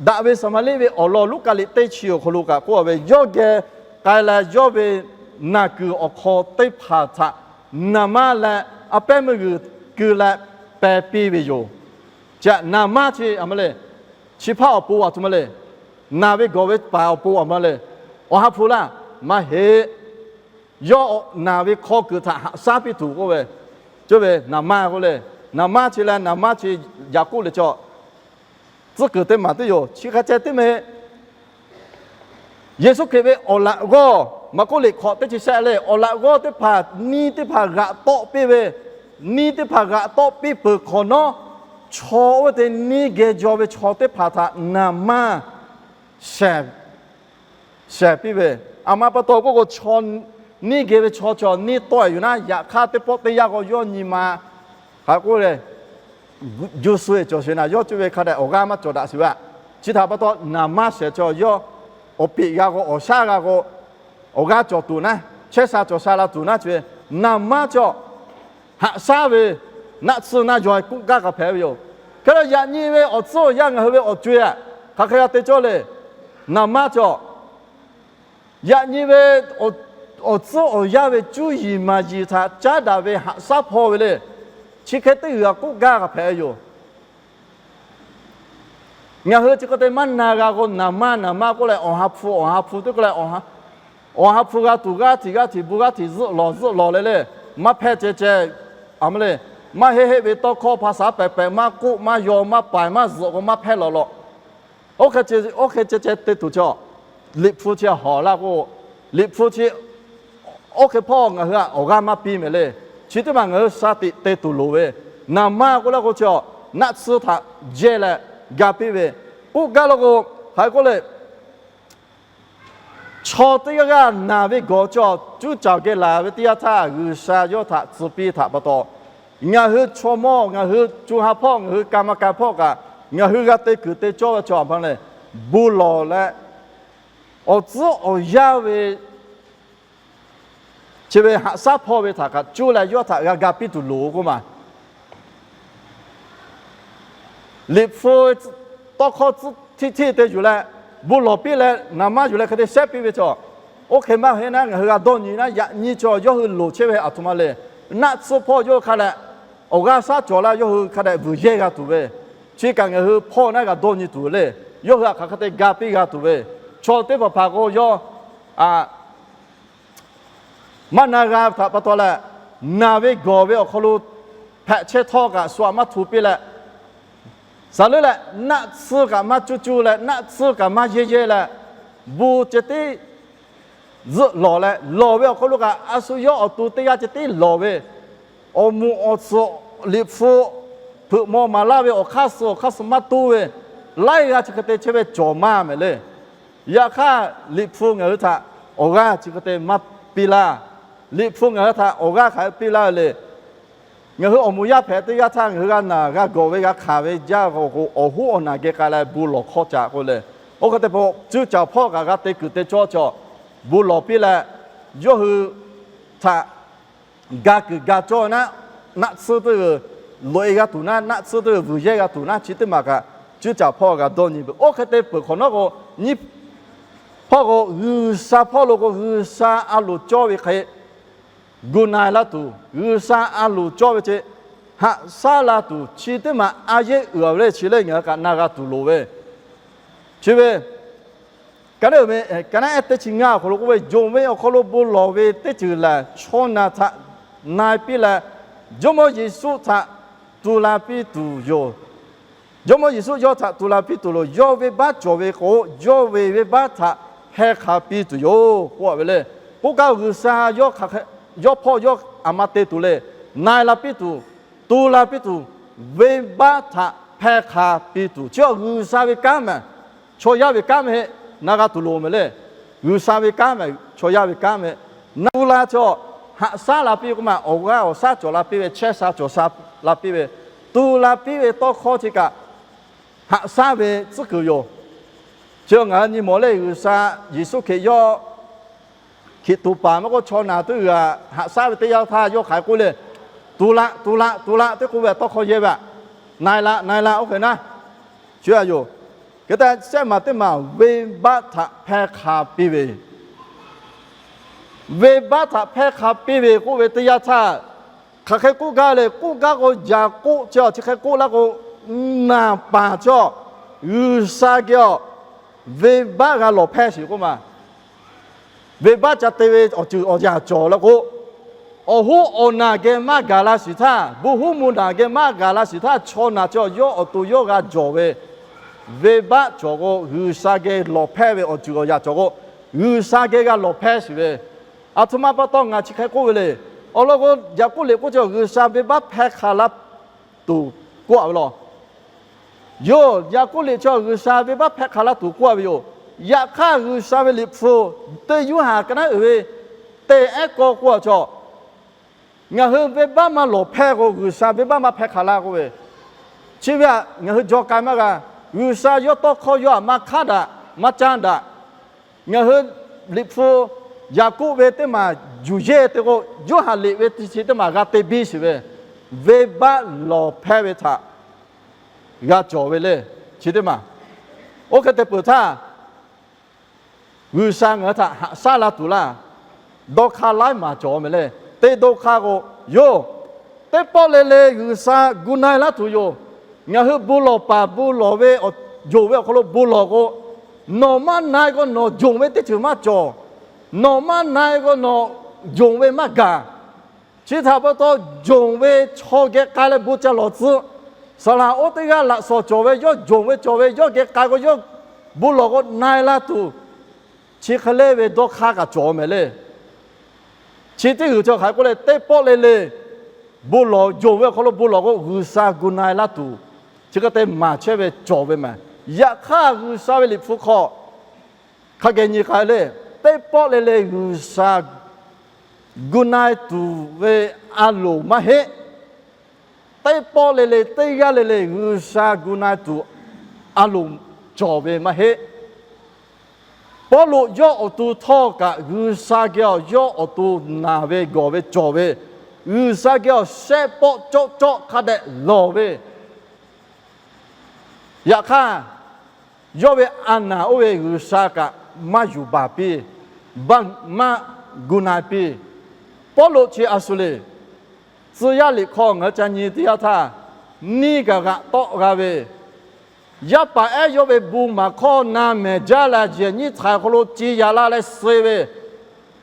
daꞈ ve Saˍmaˍriˆ ve awˬ lawn Luˉkaꞈ liꞈ teˇ chi awˬ hk'aw lo kaꞈ k'oˆ ve, yawˇ geh k'ai leh yawˇ ve naˬ kuiˬ awˬ hk'aw teˇ hpaˍ htaꞈ naˍ manˇ leh a pehˉ meuˇ g'uiˬ keu leh peh piˇ ve yoˬ. Chi naˍ manˇ chi a ma le, chi hpaˇ awˬ pon a htoꞈ ma le, naˬ ve gawˬ ve paˍ awˬ pon a ma le, awˬ ha hpu laˇ, maˇ heˆ. Yawˇ naˬ ve hk'aw kuiˬ htaꞈ haꞈ shaˉ piˇ tuˬ k'oˆ ve, chi ve naˍ manˇ k'oˆ le. Naˍ manˇ chi leh naˍ manˇ chi Yaˍkoˆ liꞈ chaw tcuhˉ kuiˬ teˇ maˬ teˇ yoˬ. Chi hk'a ceh teˇ meh Yeˍsuˆ Hkriꞈ ve awˬ laꞈ g'awˇ Maˍkuˆ liꞈ hk'awꞈ teˇ chi shehˆ le, awˬ laꞈ g'awˇ teˇ hpaˍ niˇ teˇ hpaˍ g'aꞈ tawˆ piˇ ve, niˇ teˇ hpaˍ g'aꞈ tawˆ piˇ peuˬ hk'awꞈ nawˉ, chaw oˇ ve te niˇ geh jaw ve chaw teˇ hpaˍ htaꞈ naˍ manˇ shehˍ, shehˍ piˇ ve. A ma pa taw k'oˆ k'o, chaw neˇ geh ve chaw chaw neˇ tawˆ e yuˬ naˉ, yaꞈ hk'aˇ teˇ pawˆ teˇ yanˇ k'o yawˇ nyi ma hk'aˬ k'oˆ le, juˇ suh e cawˬ sheˍ naˍ, yawˇ cuˇ ve hk'a dehꞈ awˬ g'aˇ maˇ cawˬ daꞈ sheˍ ve. Chi htaꞈ pa taw naˍ manˇ shehˍ chaw yawˇ awˬ peꞈ g'a k'o, awˬ shaˉ g'a k'o, awˬ g'aˇ cawˬ tuˬ naˉ, chehˇ sha cawˬ sha la tuˬ naˉ chi ve, naˍ manˇ chaw haꞈ shaˉ ve naˆ tsuhˇ naˆ yaw e k'oˆ gaˇ k'a hpehꞈ ve yoˬ. Hk'e leh yaꞈ nyi ve awˬ tcuhˉ awˬ yanˇ ngaˬ hui ve awˬ co e htaꞈ hk'aˬ hk'e g'a te cawˇ le. Naˍ manˇ chaw yaꞈ nyi ve awˬ tcuhˉ awˬ yanˇ ve cuˇ yiˍ maˍ yiˍ htaꞈ caˉ daꞈ ve haꞈ shaˉ hpaw ve le. Chi hk'e teˇ g'uiˬ a k'oˆ gaˇ k'a hpehꞈ ve yoˬ. Ngaˬ hui chi hk'e te maˇ na g'a k'o, naˍ manˇ naˍ manˇ k'oˆ leh awˬ ha hpu awˬ ha hpu teˇ k'oˆ leh, awˬ ha hpu g'a tuˬ g'aˇ hteꞈ g'aˇ hteꞈ bu g'aˇ hteꞈ zuhˆ lawˬ zuhˆ lawˬ le le, maˇ hpehˇ ceh ceh, a ma le, maˇ heˆ heˆ ve tawˇ hkawˇ hpa shaˍ pehˍ pehˍ maˇ k'oˆ maˇ yaw maˇ paiˍ maˇ zuhꞈ k'o maˇ hpehˇ lawꞈ lawꞈ. Oˇ hk'e ceh ceh te tuˬ chaw, Liꞈ hpu chi hawˍ laˇ k'o, Liꞈ hpu chi oˇ hk'e hpawˇ ngaˬ hui awˬ g'aˇ maˇ piˇ mehˍ le. Chi teˇ maˬ ngaˬ hui sha tiꞈ te tuˬ loˍ ve, naˍ manˇ k'oˆ laˇ k'o chi, naˆ tsuhˇ htaꞈ jehˇ leh ga piˇ ve, k'oˆ gaˇ law k'o, hk'aˬ hk'e k'oˆ le, chaw teˇ g'aˇ g'aˇ naˬ ve gawˬ chaw cuˇ caˬ geh laˬ ve teˇ yanˇ htaˇ G'uiˬsha yawˇ htaꞈ tcuh piˇ htaꞈ pa taw, ngaˬ hui chaw mawˇ ngaˬ hui co ha hpawˇ ngaˬ hui ka ma ka hpawˇ kaꞈ ngaˬ hui g'a te kuiˬ te cawˇ ve chaw a hpaˇ lehˬ, bon lawˬ leh awˬ tcuhˉ awˬ yanˇ ve chi ve haꞈ shaˉ hpawˇ ve htaꞈ kaꞈ cuˇ leh yawˇ htaꞈ g'a ga piˇ tuˬ loˍ k'oˆ maˬ. Liꞈ hpu tawˇ hkawˇ tcuhˉ hteˇ hteˇ te yuˬ leh, bon lawˬ piˇ leh naˍ manˇ yuˬ leh hk'e te shehˉ piˇ ve chaw, oˇ hk'e maˇ heˆ naˉ ngaˬ hui g'a dawˇ nyi naˉ, yaꞈ nyi chaw yawˇ hui loˍ chehˇ ve a htoꞈ ma le. Naˆ tsuhˇ hpawˇ yawˇ hui hk'a dehꞈ awˬ g'aˇ shaˉ cawˬ la, yawˇ hui hk'a dehꞈ vuiˬ yehˇ g'a tuˬ ve, chi kaꞈ ngaˬ hui hpawˇ naˉ g'a dawˇ nyi tuˬ le. Yawˇ hui htaꞈ hk'aˬ hk'e te ga piˇ g'a tuˬ ve, chaw teˇ hpaˍ hpaˍ k'o yawˇ maˇ na g'a htaꞈ pa taw leh, naˬ ve gawˬ ve awˬ hk'aw lo hpehꞈ chehˇ htawˇ kaꞈ shu aꞈ maˇ hto piˇ leh, saˍ leuˉ leh naˆ tsuhˇ kaꞈ maˇ cuˇ cuˇ leh naˆ tsuhˇ kaꞈ maˇ yehˇ yehˇ leh, bon ceh tiˉ zuhˆ lawˬ leh lawˬ ve awˬ hk'aw lo kaꞈ a shu yawˇ awˬ to teˇ g'aˇ ceh tiˉ lawˬ ve, awˬ moˍ awˬ tsuhꞈ Liꞈ hpu hpeuꞈ maw maˍ laˇ ve awˬ hk'aˇ suh awˬ hk'aˇ suh maˇ toˇ ve, laiˉ g'aˇ chi hk'e te chehˇ ve cawˬ maˇ mehˍ le. Yaꞈ hk'aˇ Liꞈ hpu ngaˬ hui htaꞈ awˬ g'aˇ chi hk'e te maˇ piˇ laˇ. Liꞈ hpu ngaˬ hui htaꞈ awˬ g'aˇ hk'aˬ hk'e piˇ laˇ ve le. Ngaˬ hui awˬ moˍ yaˇ hpehꞈ teˇ g'aˇ htaˇ ngaˬ hui g'a naˬ g'a gawˬ ve g'a hk'aˬ ve jaˇ k'o, awˬ hoˉ awˬ naˬ geh k'ai leh bon lawˬ hkawˇ caꞈ k'oˆ le. Oˇ hk'e te pa cuˇ caˬ hpawˇ kaꞈ g'a te kuiˬ te cawˇ chaw, bon lawˬ piˇ leh, yawˇ hui htaꞈ ga kuiˬ ga cawˇ naˆ, naˆ tsuhˇ teˇ g'uiˬ loꞈ e g'a tuˬ naˆ, naˆ tsuhˇ teˇ g'uiˬ vuiˬ yehˇ g'a tuˬ naˆ, chi teˇ maˬ kaꞈ cuˇ caˬ hpawˇ g'a dawˇ nyi ve. Oˇ hk'e te peuˬ hk'awꞈ nawˉ k'o, nyiˇ hpawˇ k'o G'uiˬsha hpawˇ lo k'o G'uiˬsha a loˍ cawˇ ve hk'e gu na e la tuˬ, G'uiˬsha a loˍ cawˇ ve ce haꞈ shaˉ la tuˬ, chi teˇ maˬ a yehˉ uiˍ a ve le. Chi lehˬ ngaˬ hui kaꞈ na g'a tuˬ loˍ ve, chi ve ka naˉ ehˉ teˇ chi ngaˇ awˬ hk'aw lo k'oˆ ve, yonˍ ve awˬ hk'aw lo bon lawˬ ve teˇ ceuˬ lehˬ, chaw naˬ htaꞈ na e piˇ leh, Jawˇmawˇ Yeˍsuˆ htaꞈ tu la piˇ tuˬ yoˬ. Jawˇmawˇ Yeˍsuˆ yawˇ htaꞈ tu la piˇ tuˬ loˬ. Yawˇ venˇbaˆ cawˬ ve k'o, yawˇ ve venˇbaˆ htaꞈ hpeh hk'a piˇ tuˬ yoˬ k'oˆ a ve le. K'oˆ kaꞈ G'uiˬsha yawˇ hpawˇ yawˇ aˬ ma te tuˬ le. Na e la piˇ tuˬ, tu la piˇ tuˬ, venˇbaˆ htaꞈ hpeh hk'a piˇ tuˬ, chi G'uiˬsha ve kanˉ mehˍ, chaw yaˇ ve kanˉ mehˍ heˆ. Na g'a tuˬ loˍ mehˍ le. G'uiˬsha ve kanˉ mehˍ, chaw yaˇ ve kanˉ mehˍ. Na tu la chaw, haꞈ shaˉ la piˇ k'oˆ ma, awˬ g'aˇ awˬ shaˉ cawˬ la piˇ ve, chehˇ sha cawˬ sha la piˇ ve, tu la piˇ ve tawˇ hkawˇ chi kaꞈ haꞈ shaˉ ve tcuhˉ kuiˬ yoˬ. Chi ngaˬ hui nyi mawˬ le, G'uiˬsha Yeˍsuˆ Hkriꞈ yawˇ Hkiˬ tuˍ paˍ maˇ k'oˆ, chaw naˬ teˇ g'aˇ haꞈ shaˉ ve teˇ yanˇ htaˇ yawˇ hk'aˬ hk'e k'oˆ le, tu la, tu la, tu la teˇ k'oˆ ve tawˇ hkawˇ yehˇ ve aꞈ, na e la, na e la oˇ hk'e naˉ, chi a yoˬ. Hk'e te shehˆ maˬ teˇ maˬ venˇbaˆ htaꞈ hpeh hk'a piˇ ve, venˇbaˆ htaꞈ hpeh hk'a piˇ ve k'oˆ ve teˇ yanˇ htaˇ, hk'aˬ hk'e k'oˆ gaˇ le. K'oˆ gaˇ k'o, Yaˍkoˆ chi a chi hk'e k'oˆ laˇ k'o, naˬ paˍ chi a G'uiˬsha geh a venˇbaˆ g'a lawˬ hpehˇ sheˍ k'oˆ ma. Venˇbaˆ ca te ve awˬ ceuˬ awˬ yaꞈ cawˬ la k'o, awˬ hoˉ awˬ naˬ geh maˇ gaˬ la shiˍ htaˇ, bon huˉ mvuh naˬ geh maˇ gaˬ la shiˍ htaˇ, chaw naˬ chi a yawˇ awˬ to yawˇ g'a jawˬ ve venˇbaˆ cawˬ k'o, G'uiˬsha geh lawˬ hpehˇ ve awˬ ceuˬ awˬ yaꞈ cawˬ k'o, G'uiˬsha geh g'a lawˬ hpehˇ sheˍ ve. Aˬ htoꞈ ma pa taw ngaˬ chi hk'e k'oˆ ve le. Awˬ lawn k'o, Yaˍkoˆ liꞈ k'oˆ chi G'uiˬsha venˇbaˆ hpeh hk'a la tuˬ k'oˆ a ve law. Yoˬ, Yaˍkoˆ liꞈ chi G'uiˬsha venˇbaˆ hpeh hk'a la tuˬ k'oˆ a ve yoˬ. Yaꞈ hk'aˇ, G'uiˬsha ve Liꞈ hpu teˇ Yoˇhanˬ ka naˉ uiˍ ve teˇ ehˉ k'awˇ k'oˆ a chaw, ngaˬ hui venˇbaˆ maˇ lawˬ hpehˇ k'o, G'uiˬsha venˇbaˆ maˇ hpehˇ hk'aˬ laˇ k'oˆ ve. Chi ve htaꞈ ngaˬ hui jaw k'ai maˇ g'a. G'uiˬsha yawˇ tawˇ hkawˇ yawˇ htaꞈ maˇ hk'aˉ daꞈ, maˇ caˇ daꞈ. Ngaˬ hui Liꞈ hpu Yaˍkoˆ ve teˇ maˬ yuˬ yehˇ te k'o, Yoˇhanˬ liꞈ ve teˇ chi teˇ maˬ g'a te biˇ sheˍ ve, venˇbaˆ lawˬ hpehˇ ve htaꞈ g'a cawˬ ve le. Chi teˇ maˬ, oˇ hk'e te peuˬ htaˇ, G'uiˬsha ngaˬ hui htaꞈ haꞈ shaˉ la tuˬ laˇ, dawˇ hk'aˇ laiˉ maˬ cawˬ mehˍ le. Teˇ dawˇ hk'aˇ k'o, yoˬ, teˇ pawˆ le le G'uiˬsha gu na-e laˇ tuˬ yoˬ. Ngaˬ hui bon lawˬ paˍ bon lawˬ ve, yonˍ ve awˬ hk'aw lo bon lawˬ k'o, nawˬ maˇ na-e k'o nawˬ yonˍ ve teˇ ceuˬ maˇ cawˬ. Nawˬ maˇ na-e k'o nawˬ yonˍ ve maˇ gaˬ. Chi htaꞈ pa taw, yonˍ ve chaw geh k'ai leh bon ca lawˬ tcuh. Saˍ laꞈ oˇ teˇ g'aˇ laꞈ shawnˍ cawˬ ve, yawˇ yonˍ ve cawˬ ve, yawˇ geh k'ai k'o, yawˇ bon lawˬ k'o na-e laˇ tuˬ, chi hk'e le ve dawˇ hk'aˇ kaꞈ cawˬ mehˍ le. Chi teˇ g'uiˬ chi hk'aˬ hk'e k'oˆ le, teˇ pawˆ le le bon lawˬ, yonˍ ve awˬ hk'aw lo bon lawˬ k'o, G'uiˬsha gu na-e laˇ tuˬ, chi hk'e te maˍ chehˇ ve cawˬ ve mehˍ. Yaꞈ hk'aˇ, G'uiˬsha ve Liꞈ hpu hk'aw hk'a geh nyi k'ai le, teˇ pawˆ le le G'uiˬsha gu na-e tuˬ ve a loˍ maˇ heˆ. Teˇ pawˆ le le, teˇ g'aˇ le le G'uiˬsha gu na-e tuˬ a loˍ cawˬ ve maˇ heˆ. Pawˇluꞈ yawˇ awˬ to htawˇ kaꞈ G'uiˬsha geh awˬ, yawˇ awˬ to naˬ ve gawˬ ve cawˬ ve, G'uiˬsha geh awˬ shehˆ pawˆ cawˆ cawˆ hk'a dehꞈ lawˬ ve, yaꞈ hk'aˇ, yawˇ ve a naˬ oˇ ve G'uiˬsha kaꞈ maˇ yuˬ baˬ piˇ, maˇ gu na-e piˇ. Pawˇluꞈ chi a shu le. Tcuh yaˇ liꞈ hk'aw ngaˬ hui ca nyi teˇ yanˇ htaˇ, neˇ kaꞈ g'aꞈ tawˆ g'a ve, yaˇ paˍ ehˉ yawˇ ve bon maˍ hkawˇ na mehˍ jaˇ leh, yehˬ nyiˉ htaiˍ hk'aw lo ci yaꞈ la leh suh ve,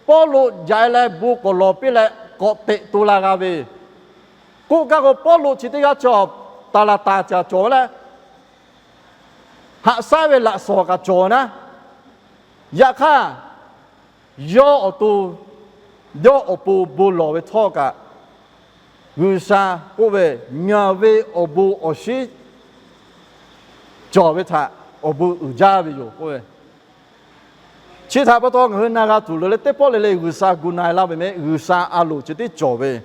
Pawˇluꞈ yaꞈ leh bon k'awꞈ lawˬ piˇ leh k'awꞈ teꞈ to la g'a ve, k'oˆ gaˇ k'o, Pawˇluꞈ chi teˇ g'aˇ chaw taˍ laˍ taˍ caˍ cawˬ leh, haꞈ shaˉ ve laꞈ shawnˍ kaꞈ cawˬ naˉ. Yaꞈ hk'aˇ, yawˇ awˬ to, yawˇ awˬ pon bon lawˬ ve htawˇ kaꞈ, G'uiˬsha k'oˆ ve, ngaˬ ve awˬ bon awˬ shinˉ cawˬ ve htaꞈ awˬ bon uiˍ jaˇ ve yoˬ k'oˆ ve. Chi htaꞈ pa taw ngaˬ hui na g'a tuˬ loˍ leh, teˇ pawˆ le le G'uiˬsha gu na-e laˇ ve mehˍ, G'uiˬsha a loˍ chi tiˉ cawˬ ve.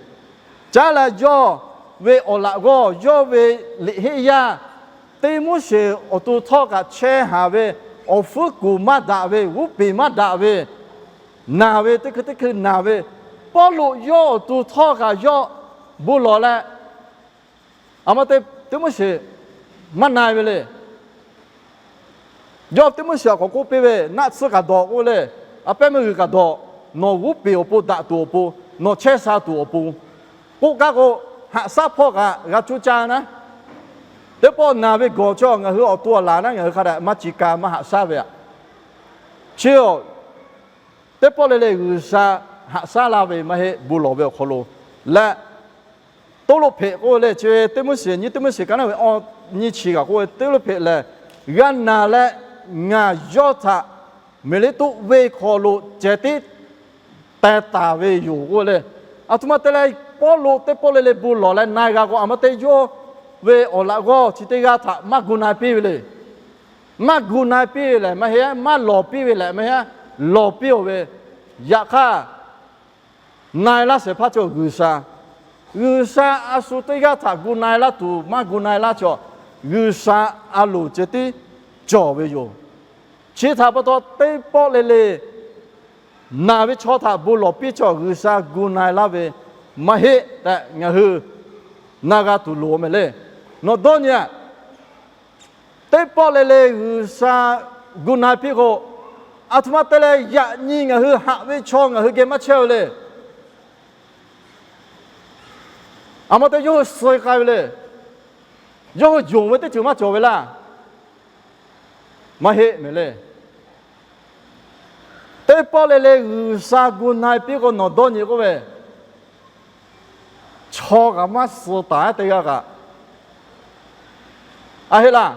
Caˉ leh yawˇ ve awˬ laꞈ g'awˇ, yawˇ ve liꞈ heˆ yaˇ, Tiˆmoˉseˍ awˬ to htawˇ kaꞈ chehˇ haˍ ve, awˬ hpfuhˇ kuˬ maˇ daꞈ ve, g'uˇ peˬ maˇ daꞈ ve, naˬ ve, teˇ hkui teˇ hkui naˬ ve, Pawˇluꞈ yawˇ awˬ to htawˇ kaꞈ yawˇ bon lawˬ leh, a ma te Tiˆmoˉseˍ maˇ na-e ve le. Yawˇ Tiˆmoˉseˍ htaꞈ k'awꞈ k'oˆ piˇ ve, naˆ tsuhˇ kaꞈ dawˬ k'oˆ ve le, a pehˉ meuˇ g'uiˬ kaꞈ dawˬ, nawˬ g'uˇ peˬ awˬ pon daꞈ tuˬ awˬ pon, nawˬ chehˇ sha tuˬ awˬ pon, k'oˆ gaˇ k'o, haꞈ shaˉ hpawˇ kaꞈ g'a cuˇ caˇ naˉ. Teˇ pawˆ naˬ ve gawˬ chaw ngaˬ hui awˬ to awˬ laˬ naˉ, ngaˬ hui hk'a dehꞈ maˇ ci ka maˇ haꞈ shaˉ ve aꞈ. Chi teˇ pawˆ le le G'uiˬsha haꞈ shaˉ laˇ ve maˇ heˆ, bon lawˬ ve awˬ hk'aw lo leh, Toˇloˇhpeꞈ k'oˆ ve le, chi ve Tiˆmoˉseˍ, nyiˇ Tiˆmoˉseˍ ka naˉ ve awˇ nyiˇ chi kaꞈ k'oˆ ve, Toˇloˇhpeꞈ lehˬ g'a naˬ leh, ngaˬ yawˇ htaꞈ Miˍleˍtoˆ venˇ hk'aw lo ceh tiˉ teh taˍ ve yoˬ k'oˆ ve le. Aˬ htoꞈ ma te leh, Pawˇluꞈ teˇ pawˆ le le bon lawˬ leh na-e g'a k'o, aˬ ma te yawˇ ve awˬ laꞈ g'awˇ chi teˇ g'aˇ htaꞈ maˇ gu na-e piˇ ve le. Maˇ gu na-e piˇ ve lehˬ maˇ heˆ, maˇ lawˬ piˇ ve lehˬ maˇ heˆ, lawˬ piˇ-oˬ ve. Yaꞈ hk'aˇ, na-e laˇ shehˍ hpaˇ chaw G'uiˬsha. G'uiˬsha a shu teˇ g'aˇ htaꞈ gu na-e laˇ tuˬ maˇ gu na-e laˇ chaw, G'uiˬsha a loˍ ceh tiˉ cawˬ ve yoˬ. Chi htaꞈ pa taw, teˇ pawˆ le le naˬ ve chaw htaꞈ bon lawˬ piˇ chaw G'uiˬsha gu na-e laˇ ve maˇ heˆ tehꞈ ngaˬ hui na g'a tuˬ loˍ mehˍ le. Nawˬ dawˇ nyi-a, teˇ pawˆ le le G'uiˬsha gu na-e piˇ k'o, aˬ htoꞈ ma te leh yaꞈ nyi ngaˬ hui haꞈ ve chaw ngaˬ hui geh maˇ chehˇ ve le. Aˬ ma te yawˇ hui suh k'ai ve le. Yawˇ hui yonˍ ve teˇ ceuˬ maˇ cawˬ ve laˇ. Maˇ heˆ mehˍ le. Teˇ pawˆ le le G'uiˬsha gu na-e piˇ k'o, nawˬ dawˇ nyi k'oˆ ve, chaw kaꞈ maˇ suh taˍ-e teˇ g'aˇ kaꞈ. A heˆ laˇ.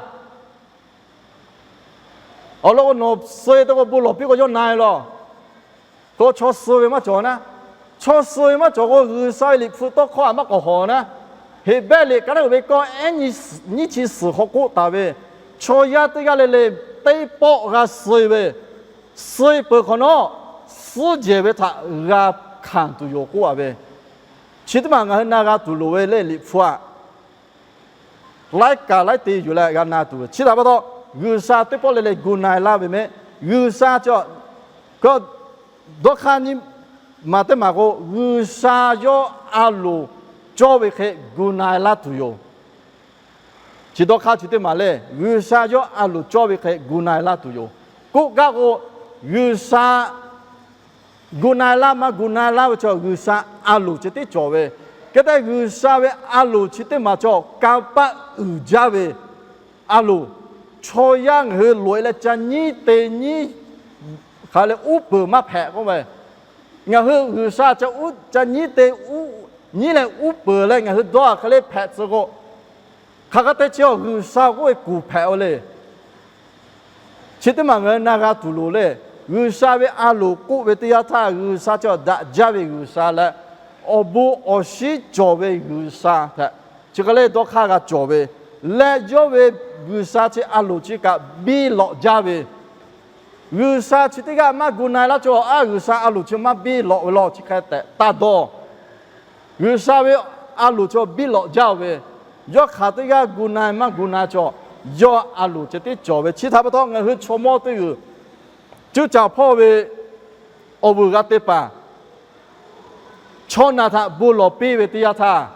Awˬ lawn k'o, nawˬ suh-e te k'o, bon lawˬ piˇ k'o yawˇ na-e lawˬ. K'o chaw suh ve maˇ cawˬ naˉ. Chaw suh ve maˇ cawˬ k'o, G'uiˬsha ve Liꞈ hpu tawˇ hkawˇ htaꞈ maˇ k'awꞈ hawˬ naˉ. Heˍbrehˇ liꞈ ka naˉ uiˍ ve kawˇ ehˉ nyiˇ chi suhˍ hk'aw k'oˆ taˍ ve, chaw yaˇ teˇ g'aˇ le le teˇ pawˆ g'a suh ve, suh peuˬ hk'awꞈ nawˉ, suhˉ jehˬ ve htaꞈ g'a hkanˍ tuˬ yoˬ k'oˆ a ve. Chi teˇ maˬ ngaˬ hui na g'a tuˬ loˍ ve lehˬ, Liꞈ hpu aꞈ laiˉ kaˬ laiˉ te yuˬ leh g'a na tuˬ ve. Chi htaꞈ pa taw, G'uiˬsha teˇ pawˆ le le gu na-e laˇ ve mehˆ. G'uiˬsha cawˬ, dawˇ hk'aˇ nyiˇ maˬ teˇ maˬ k'o, G'uiˬsha yawˇ a loˍ cawˇ ve hk'e gu na-e laˇ tuˬ yoˬ. Chi dawˇ hk'aˇ chi teˇ maˬ le, G'uiˬsha yawˇ a loˍ cawˇ ve hk'e gu na-e laˇ tuˬ yoˬ. K'oˆ gaˇ k'o, G'uiˬsha gu na-e laˇ maˇ gu na-e laˇ ve chaw, G'uiˬsha a loˍ ceh tiˉ cawˬ ve. Hk'e te G'uiˬsha ve a loˍ chi teˇ maˬ cawˬ kanˇ paˆ uiˍ jaˇ ve a loˍ. Chaw yaˇ ngaˬ hui loꞈ-e leh ca nyiˉ te nyiˉ hk'aˬ leh uˉ peunˍ maˇ hpehꞈ k'oˆ ve, ngaˬ hui G'uiˬsha ca uˉ ca nyiˉ te, nyiˉ leh uˉ peunˍ leh ngaˬ hui dawˇ hk'aˬ leh hpehꞈ tcuh k'o, hk'aˬ hk'e te chi awˬ G'uiˬsha k'oˆ ve kuˬ hpehꞈ-o le. Chi teˇ maˬ ngaˬ hui na g'a tuˬ loˍ le. G'uiˬsha ve a loˍ k'oˆ ve teˇ yanˇ htaˇ, G'uiˬsha chi awˬ daꞈ jaˇ ve G'uiˬsha leh, awˬ bon awˬ shinˉ cawˬ ve G'uiˬsha htaꞈ chi hk'e le dawˇ hk'aˇ g'a cawˬ ve, leh yawˇ ve G'uiˬsha chi a loˍ chi kaꞈ biˇ lawꞈ jaˇ ve, G'uiˬsha chi teˇ g'aˇ maˇ gu na-e laˇ cawˬ, a G'uiˬsha a loˍ chi maˇ biˇ lawꞈ ve law chi hk'e tehꞈ taˇ dawˇ. G'uiˬsha ve a loˍ chi biˇ lawꞈ jaˇ-o ve, yawˇ hk'aˬ teˇ g'aˇ gu na-e maˇ gu na-e cawˬ, yawˇ a loˍ ceh tiˉ cawˬ ve. Chi htaꞈ pa taw ngaˬ hui chaw mawˇ teˇ g'uiˬ cuˇ caˍ hpawˇ ve awˬ vuiˬ g'a te paˍ chaw naˬ htaꞈ bon lawˬ piˇ ve teˇ yanˇ htaˇ,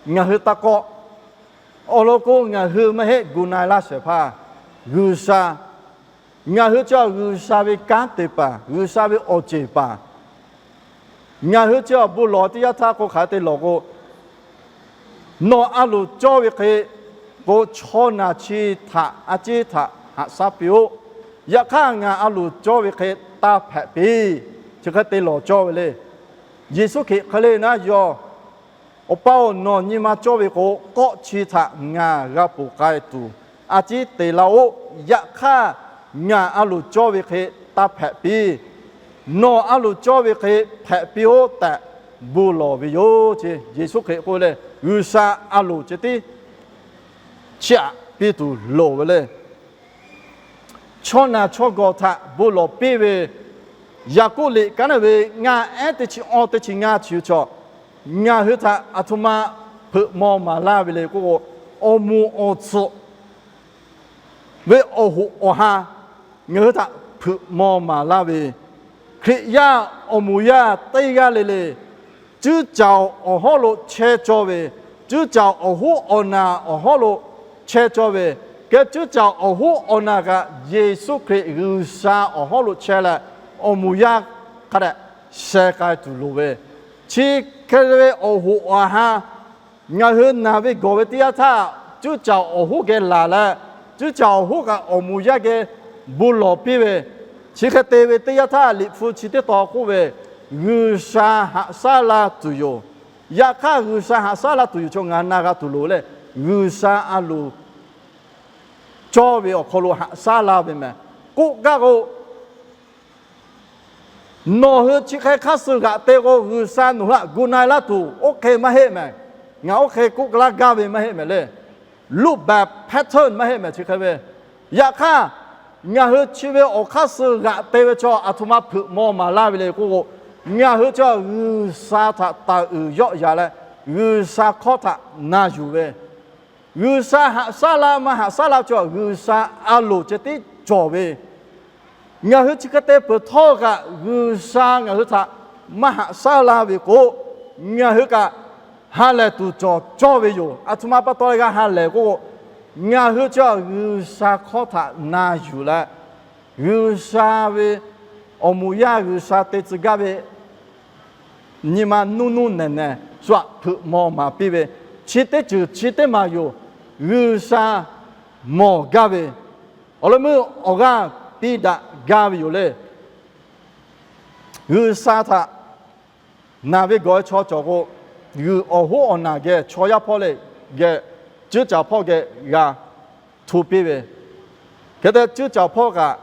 ngaˬ hui taˇ kawˆ. Awˬ lawn k'o, ngaˬ hui maˇ heˆ gu na-e laˇ shehˍ hpaˇ, G'uiˬsha. Ngaˬ hui chi G'uiˬsha ve kanˉ te paˍ, G'uiˬsha ve awˬ ceˬ paˍ. Ngaˬ hui chi awˬ bon lawˬ teˇ yanˇ htaˇ k'o, hk'aˬ te lawˬ k'o, nawˬ a loˍ cawˇ ve hk'e k'o, chaw naˬ chi htaꞈ a ciˉ htaꞈ haꞈ shaˉ piˇ-oˆ. Yaꞈ hk'aˇ, ngaˬ a loˍ cawˇ ve hk'e taˇ hpehꞈ piˇ. Chi hk'e te lawˬ cawˇ ve le. Yeˍsuˆ Hkriꞈ hk'e le naˉ yaw, Awˬ pa-oˬ, nawˬ nyi ma cawˇ ve k'o, kawˆ chi htaꞈ ngaˬ g'a ponˬ k'ai tuˬ a ciˉ te laˇ-oˆ. Yaꞈ hk'aˇ, ngaˬ a loˍ cawˇ ve hk'e taˇ hpehꞈ piˇ. Nawˬ a loˍ cawˇ ve hk'e hpehꞈ piˇ-oˆ tehꞈ bon lawˬ ve yoˬ ce. Yeˍsuˆ Hkriꞈ k'oˆ ve le, G'uiˬsha a loˍ ceh tiˉ chiˇ aꞈ piˇ tuˬ loˍ ve le. Chaw naˬ chaw gawˬ htaꞈ bon lawˬ piˇ ve, Yaˍkoˆ liꞈ kaˉ naˉ ve ngaˇ ehˉ teˇ chi awˇ teˇ chi ngaˇ chi ve chaw, ngaˬ hui htaꞈ aˬ htoꞈ ma hpeuꞈ maw maˍ laˇ ve le k'oˆ k'o, awˬ moˍ awˬ tsuhꞈ ve awˬ hoꞈ awˬ ha ngaˬ hui htaꞈ hpeuꞈ maw maˍ laˇ ve, Hkriꞈ yaˇ awˬ moˍ yaˇ teˇ g'aˇ le le, cuˇ caˍ awˬ hawˉ lo chehˇ cawˇ ve, cuˇ caˍ awˬ hoˉ awˬ naˬ awˬ hawˉ lo chehˇ cawˇ ve, kehˬ cuˇ caˍ awˬ hoˉ awˬ naˬ kaꞈ Yeˍsuˆ Hkriꞈ G'uiˬsha awˬ hawˉ lo chehˇ leh, awˬ moˍ yaˇ hk'a dehꞈ sheh k'ai tuˬ loˍ ve, chi hk'e ve awˬ hoꞈ awˬ ha ngaˬ hui naˬ ve gawˬ ve teˇ yanˇ htaˇ, cuˇ caˍ awˬ hoˉ geh laˬ leh, cuˇ caˍ awˬ hoˉ kaꞈ awˬ moˍ yaˇ geh bon lawˬ piˇ ve, chi hk'e te ve teˇ yanˇ htaˇ, Liꞈ hpu chi teˇ taw k'oˆ ve, G'uiˬsha haꞈ shaˉ la tuˬ yoˬ. Yaꞈ hk'aˇ, G'uiˬsha haꞈ shaˉ la tuˬ yoˬ chaw ngaˬ na g'a tuˬ loˍ leh, G'uiˬsha a loˍ cawˇ ve awˬ hk'aw lo haꞈ shaˉ la ve mehˬ. K'oˆ gaˇ k'o, nawˬ hui chi hk'e hk'aˇ suh g'aꞈ te k'o, G'uiˬsha nawˬ hui htaꞈ gu na-e laˇ tuˬ oˇ hk'e maˇ heˆ mehˬ. Ngaˬ oˇ hk'e k'oˆ laˇ gaˇ ve maˇ heˆ mehˬ le. รูปแบบ pattern maˇ heˆ mehˬ chi hk'e ve. Yaꞈ hk'aˇ, ngaˬ hui chi ve awˬ hk'aˇ suh g'aꞈ te ve chaw aˬ htoꞈ ma hpeuꞈ maw maˍ laˇ ve le k'oˆ k'o, ngaˬ hui chaw G'uiˬsha htaꞈ taˍ uiˍ yawˆ yan leh, G'uiˬsha hkawˇ htaꞈ na yuˬ ve, G'uiˬsha haꞈ shaˉ la maˇ haꞈ shaˉ la chaw G'uiˬsha a loˍ ceh tiˉ cawˬ ve, ngaˬ hui chi hk'e te peuˬ htawˇ kaꞈ G'uiˬsha ngaˬ hui htaꞈ maˇ haꞈ shaˉ la ve k'o, ngaˬ hui kaꞈ ha lehˬ tuˬ cawˬ cawˇ ve yoˬ. Aˬ htoꞈ ma pa taw leh g'a ha lehˬ k'o, ngaˬ hui chaw G'uiˬsha hkawˇ htaꞈ na yuˬ leh, G'uiˬsha ve awˬ moˍ yaˇ G'uiˬsha te tcuh gaˇ ve nyi ma nuˇ nuˇ nehˬ nehˬ shu aꞈ hpeuꞈ maw maˍ piˇ ve, chi teˇ ceuˬ chi teˇ maˬ yoˬ. G'uiˬsha mawˬ gaˇ ve, awˬ lawn meuˇ awˬ g'aˇ piˇ daꞈ gaˇ ve yoˬ le. G'uiˬsha htaꞈ naˬ ve gawˬ ve chaw cawˬ k'o, g'uiˬ awˬ hoˉ awˬ naˬ geh chaw yaˇ hpawˇ le geh, cuˇ caˍ hpawˇ geh g'a hto piˇ ve, hk'e te cuˇ caˍ hpawˇ kaꞈ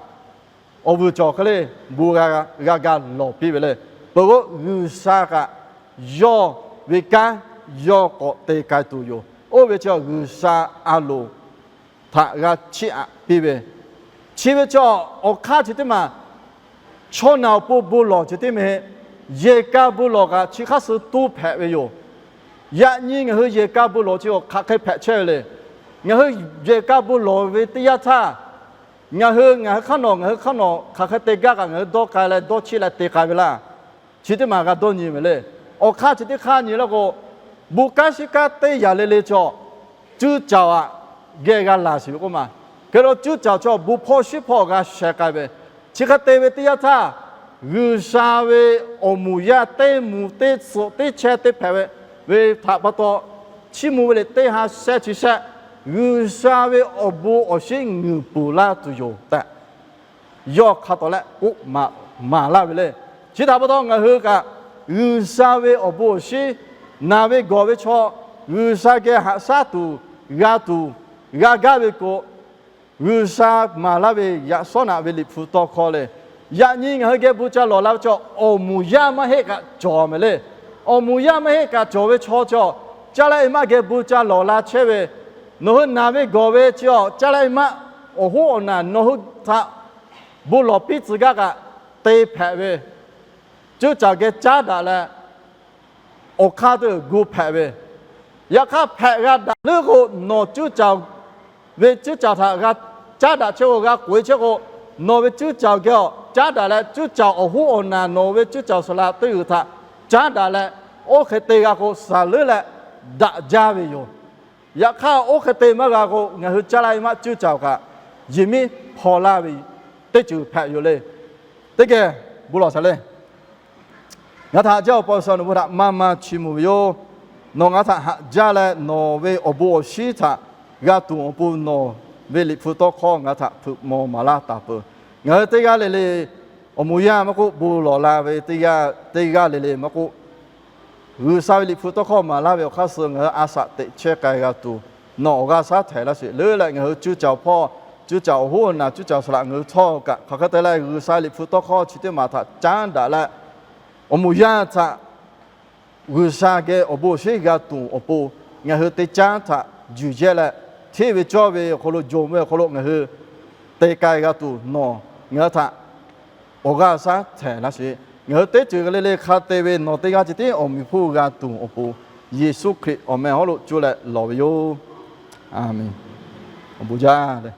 awˬ vuiˬ cawˬ hk'e le bon g'a ga lawˬ piˇ ve le. Peuˬ k'o, G'uiˬsha kaꞈ yawˇ ve kanˉ yawˇ k'awꞈ te k'ai tuˬ yoˬ. Oˇ ve chi G'uiˬsha a loˍ htaꞈ g'a chiˇ aꞈ piˇ ve, Chi ve chaw awˬ hk'aˇ chi teˇ maˬ, chaw naˬ awˬ pon bon lawˬ chi teˇ maˬ, yehˬ ka bon lawˬ kaꞈ chi hk'aˇ suh toˇ hpehꞈ ve yoˬ. Yaꞈ nyi ngaˬ hui yehˬ ka bon lawˬ chi awˬ hk'aˬ hk'e hpehꞈ chehˇ ve le. Ngaˬ hui yehˬ ka bon lawˬ ve teˇ yanˇ htaˇ, ngaˬ hui ngaˬ hui hk'aˇ nawˬ ngaˬ hui hk'aˇ nawˬ hk'aˬ hk'e te gaˇ kaꞈ ngaˬ hui dawˇ k'ai leh dawˇ cheˆ leh te k'ai ve laˇ. Chi teˇ maˬ g'a dawˇ nyi ve le. Awˬ hk'aˇ chi teˇ hk'aˇ nyi laˇ k'o, bon kanˉ shiˉ kanˉ teˇ yanˇ le le chaw, cuˇ caˬ aꞈ geh g'a laˬ shiˍ ve k'oˆ ma. Hk'e lo cuˇ caˬ chaw bon hpawˇ shiˉ hpawˇ g'a sheh k'ai ve, chi hk'e te ve teˇ yanˇ htaˇ, G'uiˬsha ve awˬ moˍ yaˇ teˇ moˍ teˇ tcuhꞈ teˇ chehˇ teˇ hpehꞈ ve, ve htaꞈ pa taw, chiˇ mvuh ve liꞈ teˇ ha shehˆ chi shehˆ, G'uiˬsha ve awˬ bon awˬ shinˉ ngeuˍ peuˬ laˇ tuˬ yoˬ tehꞈ yawˇ hk'a tawˍ leh k'oˆ maˍ laˇ ve le. Chi htaꞈ pa taw ngaˬ hui kaꞈ G'uiˬsha ve awˬ bon awˬ shinˉ, naˬ ve gawˬ ve chaw, G'uiˬsha geh haꞈ shaˉ tuˬ, g'a tuˬ, g'a gaˇ ve k'o, G'uiˬsha maˍ laˇ ve yaꞈ shawˉ naꞈ ve Liꞈ hpu tawˇ hkawˇ le. Yaꞈ nyi ngaˬ hui geh bon ca lawˬ la ve chaw, awˬ moˍ yaˇ maˇ heˆ kaꞈ cawˬ mehˍ le. Awˬ moˍ yaˇ maˇ heˆ kaꞈ cawˬ ve chaw chaw, caˇ laˇ e maˆ geh bon ca lawˬ la chehˇ ve, nawˬ hui naˬ ve gawˬ ve chi awˬ caˇ laˇ e maˆ awˬ hoˉ awˬ naˬ nawˬ hui htaꞈ bon lawˬ piˇ tcuh gaˇ kaꞈ te hpehꞈ ve, cuˇ caˬ geh caˉ daꞈ leh, awˬ hk'aˇ teˇ gu hpehꞈ ve, yaꞈ hk'aˇ hpehꞈ g'a daꞈ leuˉ k'o, nawˬ cuˇ caˬ ve cuˇ caˬ htaꞈ g'a caˉ daꞈ chehˇ k'o, g'a k'oꞈ e chehˇ k'o, nawˬ ve cuˇ caˬ geh awˬ caˉ daꞈ leh, cuˇ caˬ awˬ hoˉ awˬ naˬ nawˬ ve cuˇ caˬ suhˍ la teˇ g'uiˬ htaꞈ caˉ daꞈ leh, oˇ hk'e te g'a k'o, saˍ leuˉ leh daꞈ jaˇ ve yoˬ. Yaꞈ hk'aˇ, oˇ hk'e te maˇ g'a k'o, ngaˬ hui caˇ laˇ e maˆ cuˇ caˬ kaꞈ yehˬ miˉ hpaw laˇ ve teˇ ceuˬ hpehꞈ yoˬ le. Teˇ geh bon lawˬ shaˍ le. Ngaˬ htaꞈ haꞈ jaˇ awˬ pa G'uiˬsha, nawˬ bon htaꞈ maˇ maˇ chiˇ mvuh ve yoˬ. Nawˬ ngaˬ htaꞈ haꞈ jaˇ leh, nawˬ ve awˬ bon awˬ shinˉ htaꞈ g'a tuˬ awˬ pon nawˬ ve Liꞈ hpu tawˇ hkawˇ ngaˬ htaꞈ hpeuꞈ maw maˍ laˇ taˍ peuˬ. Ngaˬ hui teˇ g'aˇ le le, awˬ moˍ yaˇ maˇ k'oˆ, bon lawˬ la ve teˇ g'aˇ le le maˇ k'oˆ, G'uiˬsha ve Liꞈ hpu tawˇ hkawˇ maˍ laˇ ve awˬ hk'aˇ suh ngaˬ hui a shaꞈ teꞈ chehˇ k'ai g'a tuˬ, nawˬ awˬ g'aˇ shaˉ htehˍ laˇ sheˍ. Leuˉ leh ngaˬ hui cuˇ caˬ hpawˇ, cuˇ caˬ awˬ hoˉ awˬ naˬ, cuˇ caˬ suhˍ laꞈ ngaˬ hui htawˇ kaꞈ hk'aˬ hk'e te leh G'uiˬsha ve Liꞈ hpu tawˇ hkawˇ chi teˇ maˬ htaꞈ caˉ daꞈ leh, awˬ moˍ yaˇ htaꞈ G'uiˬsha geh awˬ bon awˬ shinˉ g'a tuˬ awˬ pon ngaˬ hui teˇ caˉ htaꞈ juˬ yehˇ leh, hteˇ ve cawˇ ve awˬ hk'aw lo, jawˬ ve awˬ hk'aw lo ngaˬ hui te k'ai g'a tuˬ nawˬ ngaˬ hui htaꞈ awˬ g'aˇ shaˉ htehˍ laˇ sheˍ. Ngaˬ hui teˇ ceuˬ le le hk'a te ve nawˬ teˇ g'aˇ ceh tiˉ awˬ meꞈ hpfuhˇ g'a tuˬ awˬ pon, Yeˍsuˆ Hkriꞈ awˬ meh hawˉ lo cuˇ leh lawˬ ve yoˬ. A menˬ. Awˬ bon jaˇ le.